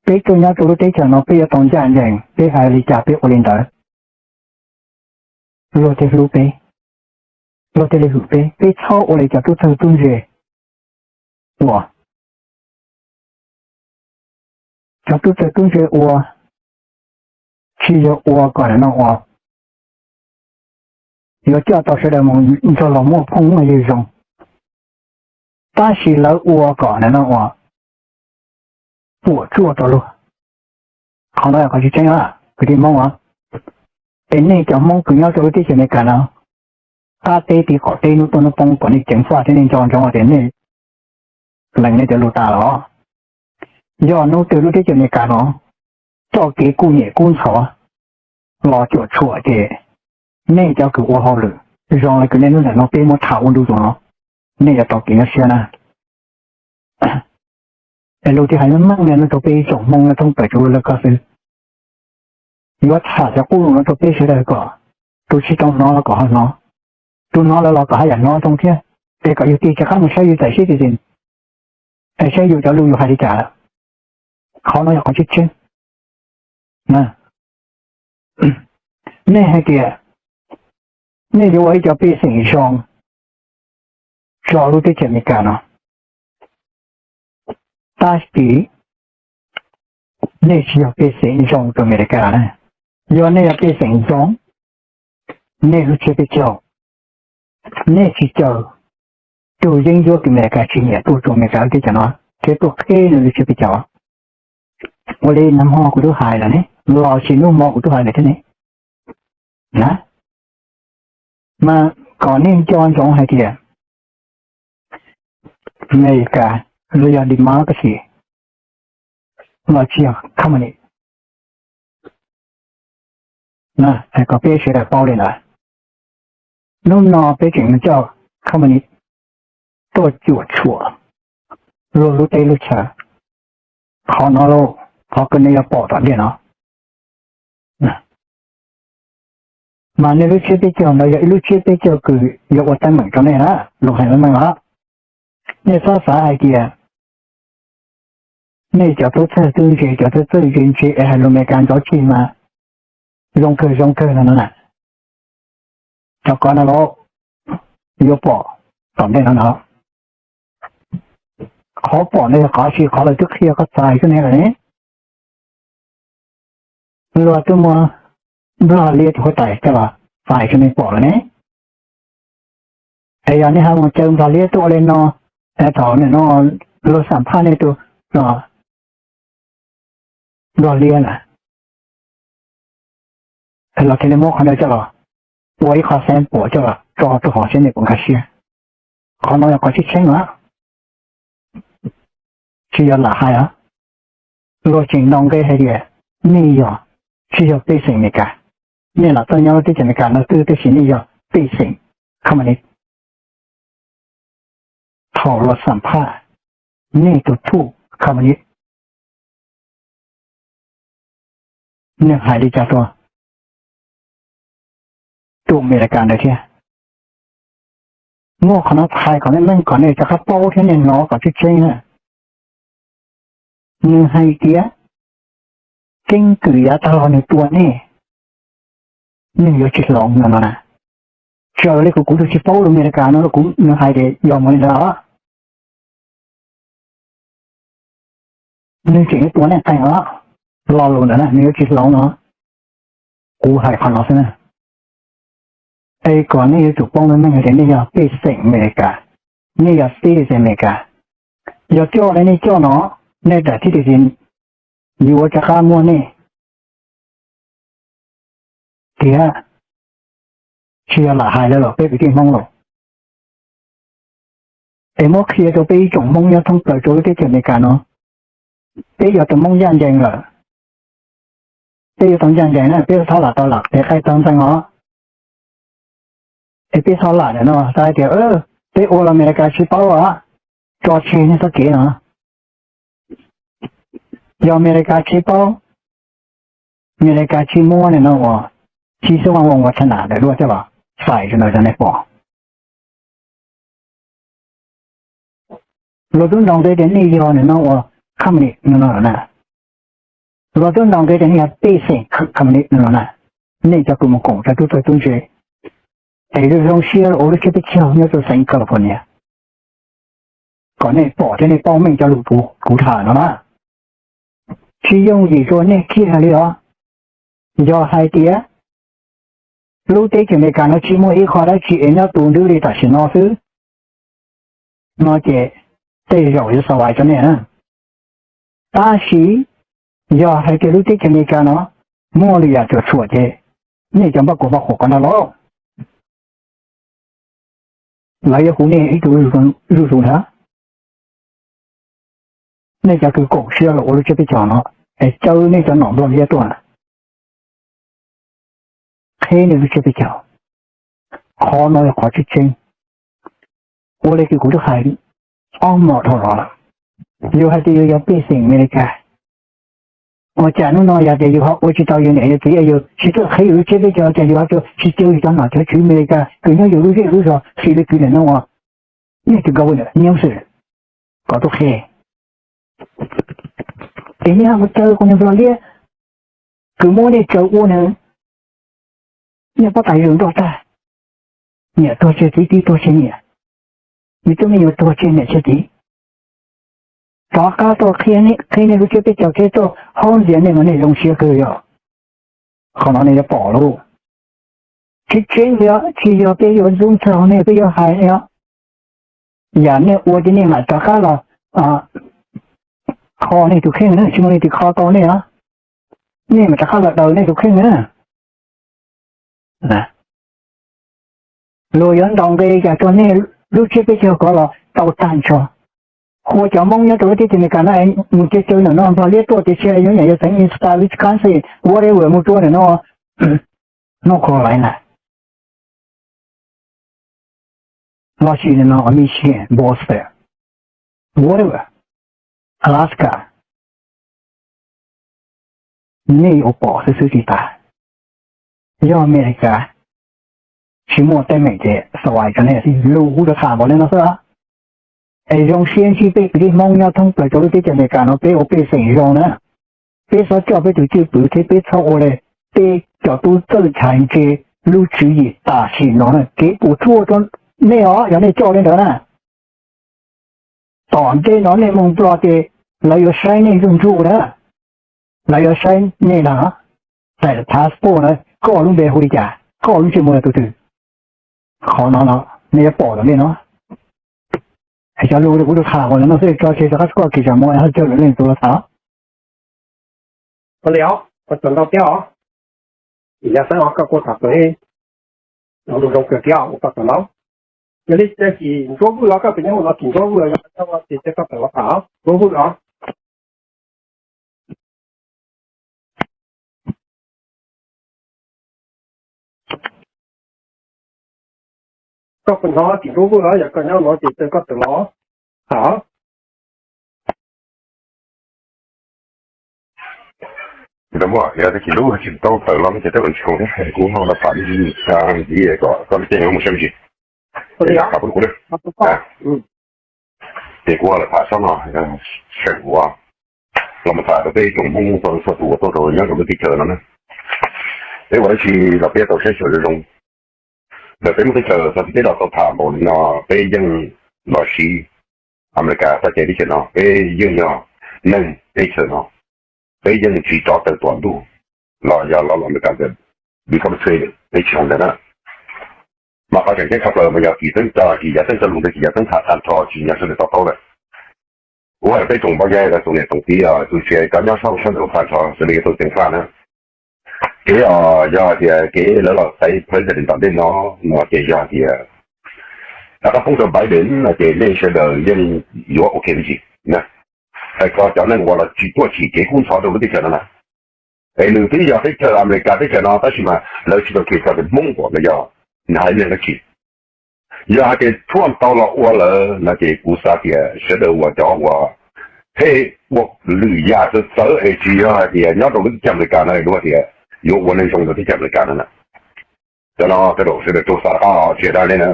peb tuaj nyob rau lub teb chaws no peb yuav tau ncaj ncees, peb hais li cas peb ua li ntawd. Luag thiaj hlub peb, luag thiaj li hwm peb. Peb txhob ua li cov tub txawj tub ntse ua. Cov tub txawj tub ntse ua tsis yog ua kom nim no uas yuav coj tau sawv daws mus nrog los muaj phooj muaj ywg zoo, tab sis lawv ua kom nim no uas puam tsuaj rau luag. Qhov no yog qhov tsis tseeb, kwv tij Hmoob os. Es nej cov Hmoob kws nyob rau lub teb chaws Amelikas no, qab teb tim qaum teb hnub tuaj hnub poob kom nej ceev faj thiab nej nco ntsoov tias nej lees nej cov lus tas los, yog hnub twg lub teb chaws Amelikas no txoj kev kuj nyem kub ntxhov los cuam tshuam ces nej cov kws ua hauj lwm zoo li kws nej hnub ntawm no peb muab tham ua ntu zus no, nej yuav tau kev nyuaj siab na. Es lus thiaj hais meej meej no rau peb ib tsoom Hmoob nyob thoob plaws txhua lub lawv ko xwb. Yuav tham cov qub lus no rau peb sawv daws kom tus tsis tau hnov los kom ho hnov, tus hnov lawm los kom haj yam hnov zoo thiab, es kom yus tig rov qab mus saib yus daim teb chaws, es saib yus cov lus yus hais li cas lawm. Qhov no yog qhov tseeb tseeb. Nej hais tias nej yuav ua ib cov pej xeem zoo rau lub teb chaws Amelikas no, tab sis nej tsis yog pej xeem zoo rau Amelikas na. Yog nej yog pej xeem zoo, nej lub tsiab peb caug, nej tsis caw tus yeeb ncuab kws Amelikas tsis nyiam tuaj rau Amelikas lub teb chaws no thiab tuaj qheb nws lub tsiab peb caug. Ua li nag hmo kuv twb hais lawm ne, los sis hnub hmo kuv twb hais lawm thiab ne, na. Mas kom nej nco ntsoov hais tias Amelikas los yog democracy los tsis yog communist. Kom peb sawv daws paub li ntawd. Hnub no peb tseem coj communist tuaj cuam tshuam luag lub teb lub chaw. Qhov no lauj, qhov kws nej yuav pom tom ntej no. Mas nej lub tsiab peb caug ntawd yog ib lub tsiab peb caug kws yuav ua teeb meem rau nej na, lus hais meej meej os. Nej txhob xav hais tias nej cov tub txawj tub ntse, cov tub txawj ntse ntse es hais lus Amelikas ntxov tsig mas zoo kawg zoo kawg no na. Cov ko no lauj, yuav pom tom ntej no na. Qhov pom no yog qhov tsis qhov lawv twb qhia koj txais xwb ne lawm ne. Luag twb muab Nplog Liab tus huab tais coj los txais rau nej pom lawm ne. Es yog nej ho mus caw Nplog Liab tuaj ua li no, thaum nim no luag xam phaj nej tus Nplog Liab na, los thiaj li muab qhov ntawd coj los ua ib qho xeeb puam coj los tso rau hauv seb nej puas nkag siab. Qhov no yog qhov tseeb tseeb os, tsis yog lam hais os. Luag tseem ntaus nqe hais tias nej yog, tsis yog pej xeem Amelikas, nej lam tuaj nyob lub teb chaws Amelikas no xwb tab sis nej yog pej xeem communist. Thaum luag xam phaj nej tus thuj communist, Nws hais li cas rau tus Amelikas ntawd thiab? Muaj qhov no hais kom nej meej kom nej rov qab paub thiab nej hnov kom tseeb tseeb na. Nws hais tias keeb kwm yav tag los nws tua nej, nws yuav tsis hloov no no na. Txawm li kuv, kuv tus tsis paub lus Amelikas no los kuv, nws hais tias yog mus li ntawd os. Nws tseem yuav tua nej qees os. Lo lus ntawd na nws yuav tsis hloov no. Kuv hais qhov no xwb na. Es kom nej yuav tsum paub meej meej tias nej yog pej xeem Amelikas, nej yog citizen Amelikas. Yog coj li nej coj no, nej daim citizen yuav rov qab muaj nej tiag. Tsis yog lam hais lawm los peb kwv tij Hmoob los, es muab qhia rau peb ib tsoom Hmoob nyob thoob plaws rau lub teb chaws Amelikas no, peb yog tus Hmoob ncaj ncees lawm, peb yuav tau ncaj ncees na, peb txhob lam tau lam tes qaij tau ntxeeg os. Es peb txhob lam ntawm no txhob hais tias peb ua los Amelikas tsis paub os, tso tseg nej txoj kev no. Yog Amelikas tsis paub, Amelikas tsis muab nim no uas tsis xub ua ua tshaj nam ntawm duaj coj los txais rau ntawm cov nej pom. Luag twb ntaus nqe tias nej yog nim no uas company no no na. Luag twb ntaus nqe tias nej yog pej xeem company no no na. Nej cov kws mus koom cov tub txawj tub ntse, es zoo zoo siab los ua lub tsiab peb caug nyob rau xeev California, kom nej pom thiab nej paub meej cov lus kuv tham no na. Tsis yooj yim rau nej kiag li os. Yog hais tias lub teb chaws Amelikas no tsis muaj ib qho dab tsi es nyob tus ntwb li tam sim no xwb no ces tej zaum yuav xav vais rau nej na. Tab sis yog hais tias lub teb chaws Amelikas no muaj lwm yam cuam tshuam ces nej cov npaj kuas npaj quas ko ntag lauj, lawv yuav hu nej ib tug zuj zus ntag. Nej cov kws koom siab los ua lub tsiab peb caug no, es caw nej cov nom nplog liab tuaj na, qheb nej lub tsiab peb caug. Qhov no yog qhov tseeb tseeb. Ua li kws kuv twb hais ob hmos dhau los lawm, yus hais tias yus yog pej xeem Amelikas, ua cas hnub no yog tias yus ho ua tsis tau yus niam yus txiv, yus tsis tuaj qheb yus lub tsiab peb caug, cas yus ho tsis caw yus cov nom cov tswv Amelikas kws nyob yus lub zej lub zos xws li kws nim no uas nej tus governor Newsom kom tuaj qhia. Ces nej ho mus caw qhov niag nplog liab kws muab nej tsaws ua nws, nej pob tais yus nroj tag, niam tuag tseg txiv, txiv tuag tseg niam, yus twb me nyuam tuag tseg niam tseg txiv, rov qab tuaj qheb nej lub tsiab peb caug thiab tuaj haub ntxias nej mas nej zoo siab kawg yog. Qhov no nej yuav pom lauj. Tseeb tseeb li os, tsis yog peb yuav ntxub ntxaug nej, peb yuav hais nej os. Yam nej ua ces nej mam rov qab los kho nej tus kheej na, tsis muaj leej twg kho tau nej os. Nej mam rov qab los daws nej tus kheej na. Luag yuav ntaus nqe li cas rau nej lub tsiab peb caug ko los tau tag nrho. Hu cov Hmoob nyob rau lub teb chaws Amelikas no mus caw caw ntawm no nplog liab tuaj tiam sis yuav nyiam yuav txeev Minnesota, Wisconsin, whatever mus rau ntawm no, North Carolina, los sis ntawm no Michigan, Boston, whatever, Alaska, nej yuav pom xwb xwb tsis tas. Yog Amelikas tsis muaj teeb meem ces xav vais rau nej xwb, lus kuv rov tham npaum li no xwb. Es zoo siab ntsib peb kwv tij Hmoob nyob thoob plaws rau lub teb chaws Amelikas no, peb ua pej xeem zoo na. Peb txhob coj peb tus cwj pwm thiab peb txhob ua li tej cov tub txawj ntshai ntse lub tswv yim tam sim no na, kev puas tsuaj rau nej os yog nej coj li ntawd na. Tom ntej no nej mus Nplog ces lawv yuav saib nej zuj ntsuj na, lawv yuav saib nej na, passport na, koj lub npe hu li cas, koj lub ntsej muag yog tus twg. Qhov no no nej yuav pom lawm nej no. Cov lus kuv tus tham uas no xwb, tso tseg rov qab koj kev tsam muaj haj caw lwm leej tus los tham. Ua li os, ua tsaug ntau thiab os. Yog xeeb os, koj kuj tham tau zoo kawg thiab, ua koj tsaug ntau. Yog li ces Txiv Ntsuab Vwj os, koj tus nyob mus no Txiv Ntsuab Vwj os, yog koj nyob ua ces koj tawm los tham os, Ntsuab Vwj os. Koj puas hnov Txiv Ntsuab Vwj os, yog koj nyob no ces koj tawm los tham. Yog tsis lub tsis tau tawm los no ces tej zaum tsis khoom thiab, kuv ho los tham ib ntsis kom koj caij mus saib me ntsis. Tham kuv, ces kuv ho los tham sab no, seem ua los mus tham rau peb tsoom Hmoob txhua tus uas tuaj rau nyob rau lub teb chaws no na. Peb ua dab tsi los peb tau saib xyuas zoo zoo. Ntawm peb Hmoob teb chaws txog tib teb los tau tham npaum li no, peb yeej los siv Amelikas txoj cai teb chaws no, peb yeej yog neeg teb chaws no, peb yeej tsis rov tawm tuam ntuj los yog los los Amelikas ntawd, vim koj mus txhua peb tsis zoo ntawd na. Mas qhov tseem ceeb tshaj plaws mas yog kis txeeb coj kis yav txeeb coj lus ntawd kis yav txeeb tham tag nrho tsis nyob sawv daws to taub lawm. Kuv hais peb tsoom npau yai los tsoom niam tsoom txiv os, tsoom tsis cov nyob sab sab nraud tag nrho sawv daws yuav tau ceev faj na. Kev os yog tias kev lawv los xaiv president tom ntej no, no ces yog tias rov qab poob rau Biden no ces nej sawv daws yeej yuav ok me ntsis na. Hais txog cov neeg uas los tsis tuaj tsim kev kub ntxhov rau lub teb chaws no na, es nws twb yog teb chaws Amelikas teb chaws no tab sis mas lawv tsis tau kis txog tias Hmoob uas los yog nws haiv neeg dab tsi. Yog hais tias Trump tau los ua lawm no ces kuv xav tias sawv daws uas cov uas pheej ua lwm yam txawv txawv es tsis yog hais tias nyob rau lub teb chaws Amelikas no es luag tias yuav ua neeg zoo rau teb chaws Amelikas no na. Cov no sawv daws tsuas xav rov qab tsis dag nej na.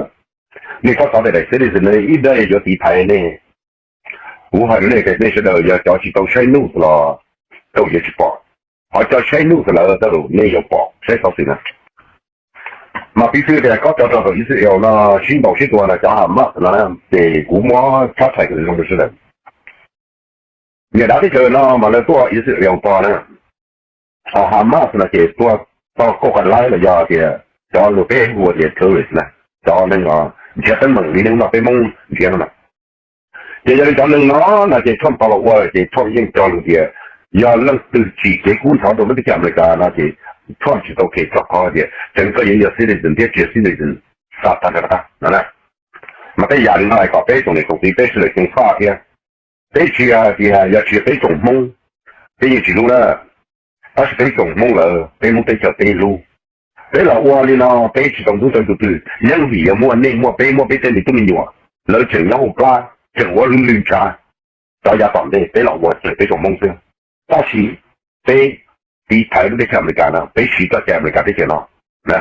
Nej txhob xav tias daim citizen no ib daim yuav tiv thaiv nej. Kuv hais rau nej tias nej sawv daws yog cov tsis tau saib news los tej zaum yuav tsis pom, ho cov saib news lawm tej zaum nej yuav pom saib xov xwm na. Mas piv xws tias koj cov rau tom Israel no sib ntaus sib tua no cov Hamas no na, ces kuv muab tshab thaiv kom zoo rau sawv daws. Niam dav teb chaws no mas lawv tuaj Israel tos na, ho Hamas no ces tuaj tog kauj qas laib los yog tias cov lus peb hu tias terrorist na, cov neeg nrhiav teeb meem li neeg no peb Hmoob nrhiav no na. Ces yog li cov neeg no no ces Trump tau los ua ces Trump yeej cog lus tias yog leej twg tsim kev kub ntxhov rau lub teb chaws Amelikas no ces Trump tsis tau khev txog qhov tias tseev koj yuav yog citizen thiab tsis yog citizen xa tag nrho rov qab no na. Mas tej yam li no hais kom peb tsoom niam tsoom txiv peb sawv daws ceev faj thiab. Peb tsis hais tias yog tsis yog peb tsoom Hmoob, peb yeej tsis hlub na. Tab sis peb tsoom Hmoob lawm peb Hmoob teb chaws peb hlub. Peb los ua li no peb tsis tau ntxub tau tus twg, yeej vim yog muaj nej muaj peb muaj peb tej me tub me nyuam, lawv tseem nyob hauv plab tseem ua lwj ntshav. Rov yav tom ntej peb los ua raws peb tsoom Hmoob xwb, tab sis peb tiv thaiv lub teb chaws Amelikas no, peb siv txoj cai Amelikas teb chaws no na.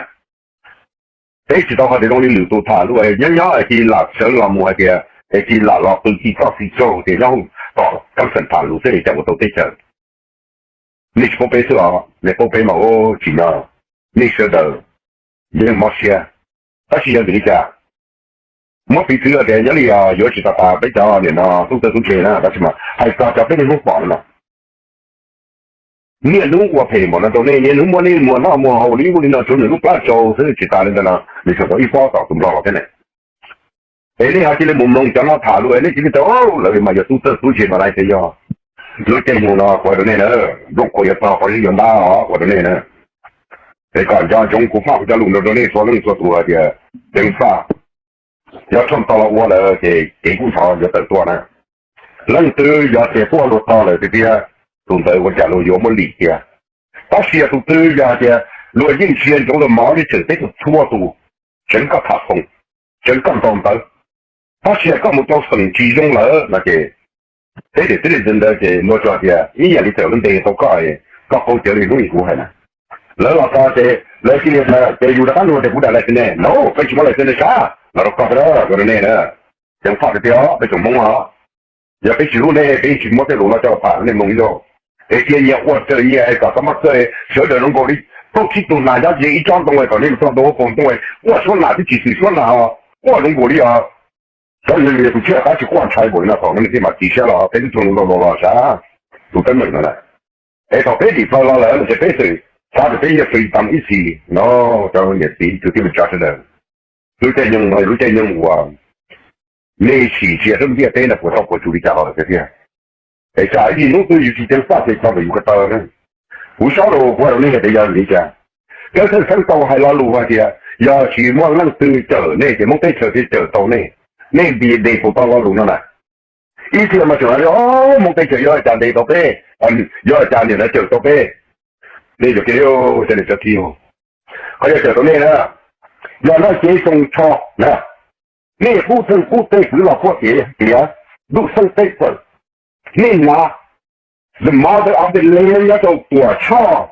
Peb tsis tau hais tias zoo li lwm tus tham lus nyob nyob es cia li lam sawv los mus hais tias es cia li lam los qw ci txoj txiv tsaug tias nyob hauv tom kab xeem tham lus xwb es cas ua tau teb chaws. Nej tsis paub peb xwb los nej paub peb mas ua tsis nyob, nej sawv daws yeej mob siab. Tab sis yog vim li cas? Muab piv txwv tias nyob li yuav tsis tas tas peb cov niam no tub txawj tub ntse na, tab sis mas hais txog cov peb niaj hnub pom no, niaj hnub ua phem npaum no rau nej, niaj hnub muab nej muag noj muag haus li ub li no tsuav nws lub plab tsau xwb tsis tas li ntawd no nws tseem tau ib pob tom tus nplog los thiab ne. Es nej ho cia li mus mloog cov no tham lus es nej cia li tias lawv mas yog tub txawj tub ntse mas lawv tias yog. Lub caij nyoog no kuv hais rau nej na, nplooj qhuav yuav txog qhov yuav ntab os kuv hais rau nej na. Es kom nco ntsoov kuv faj kuv cov lus no rau nej txhua leej txhua tus hais tias ceev faj, yog Trump tau los ua lawm ces kev kub ntxhov yuav tawm tuaj na. Leej twg yog tias tuaj luag tog lawm tiag tiag, tus ntawd ua cas luag yuav muab lim tiag. Tab sis yog tus twg yog tias luag yeej ntsia ntsoov luag mov li tseem teb tus txhua tus, tseev koj tham foos, tseev koj ntaus ntawv, tab sis koj mus rau xeem tsis zoo lawm no ces peb tias twb li ntawd ces luag tsuas tias ib yam li txawm lub npe tau koj, koj qaug cawv li hnub kuv hais na. Lawv los txog ces lawv cia li tias ces yus rov qab nug tias kuv dam lais ne, no peb tsis muab lais ne sab los rau koj xwb, ua rau nej na. Ceev faj tiag tiag peb tsoom Hmoob os. Yog peb tsis hlub nej peb tsis muab tej lus no coj los tham nej mloog ib zaug. Es cia nyias ua raws nyias es kom txog mab txawj sawv daws zoo nkaus li plaub tsib tug nas nyob ze ib tsob ntoo es kom nej mus txog ntoo ua paus ntoo es quaj suab nas twb tsis xwm suab nas os, quaj zoo nkaus li os. Cov neeg tus tshiab qab tsis quaj ntshai npaum li no thaum no nws thiaj mam tsis siab los peb twb tug los los los sav tus teeb meem no lawm. Es thaum peb dim plaws los lawm ces peb xwm xav tias peb yog free tam ib xis no, cov niam txiv kwv tij neej tsa sawv daws. Lub caij nyoog no lub caij nyoog uas nej sim ntsia saib ntiaj teb no puas tau puas tsum li cas los lawm tiag tiag. Es tsam ib hnub twg yus tsis ceev faj ces tso ntawm yus ko taw na. Kuv saib rau kuv hais rau nej hais tias yog vim li cas. Kev thawj xeeb tau hais lo lus hais tias yog tsis muaj leej twg cawm nej ces Hmoob teb chaws thiaj cawm tau nej. Nej nti de puas tau lo lus no na? Ib txhia mas tseem hais tias Hmoob teb chaws yog cas ntes tau peb, yog cas niam lawv cawm tau peb. Nej yuav kev cov niam cov txiv, qhov yog cawm tau nej na, yog noj cev xoo tsho na, nej qub theej qub tej kwv los puaj tiav tiav, ntuj xeeb teb txawm, nej hnav The mother of the land nyob rau Tuam Tshoj.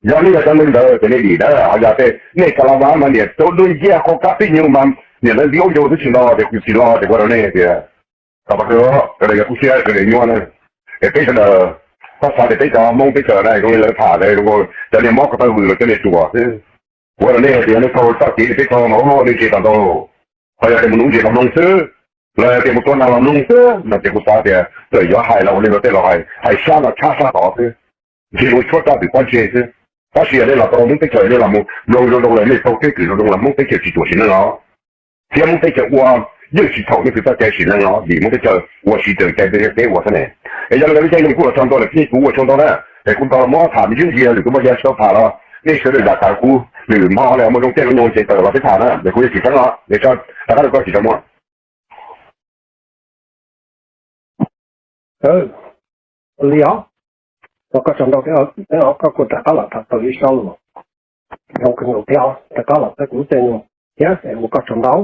Yog nej yog cov neeg ntawd ces nej dim dawb, ho yog tej nej ka la vas mas niam tau dua nciab qhov kab pib nyuj mas niam ntawd nti ub ncu twb tsis los ces kuv tsis los ces ua rau nej tias, tau pas kawg, sawv daws yog kub siab sawv daws nyuaj na. Es peb sawv daws, koj xav tias peb cov Hmoob teb chaws na zoo li lawv tham ntawd, cov niag mob ko taw vwm los cov niag ruam xwb. Ua rau nej hais tias nej tau txoj kev li peb tau mas nej ntsia tau ntau, ho yog tias mus nuv ntsis los mloog xwb, los tias mus tua nas los mloog xwb no ces kuv xav tias txawm yuav hais los ua li no tej los hais, hais sab los tshab sab tod xwb, ntshe mus tshuab raj twm pob ntseg xwb. Tab sis yog nej los tau Hmoob teb chaws, nej los mus mloog zoo zoo lawm nej tau keeb kwm zoo zoo los Hmoob teb chaws tsis tuam sim neej os, thiab Hmoob teb chaws ua yeej tsis txhaum nej txhua txoj cai sim neej os, vim Hmoob teb chaws ua siv raws cai ntiaj teb ua xwb ne. Es yog li ntawd peb caij nyoog kuj los txog ntua lawm thiab, kuv ua tsaug ntau na, es kuv tau los muab tham me ntsis ntxiag lwm tus muaj yam tsis tau tham los nej sawv daws zam tawm kuv, lwm hmo li muaj zoo caij zoo nyoog ces tawm los peb tham na, es kuv yuav tsis txeeb os, es rov qab rau koj tsis tau muaj. Li os, ua koj tsaug ntau thiab, koj kuj rov qab los tham tau ib zaug los zoo kawg nkaus thiab os, rov qab los peb kuv tej no thiab, ua koj tsaug ntau.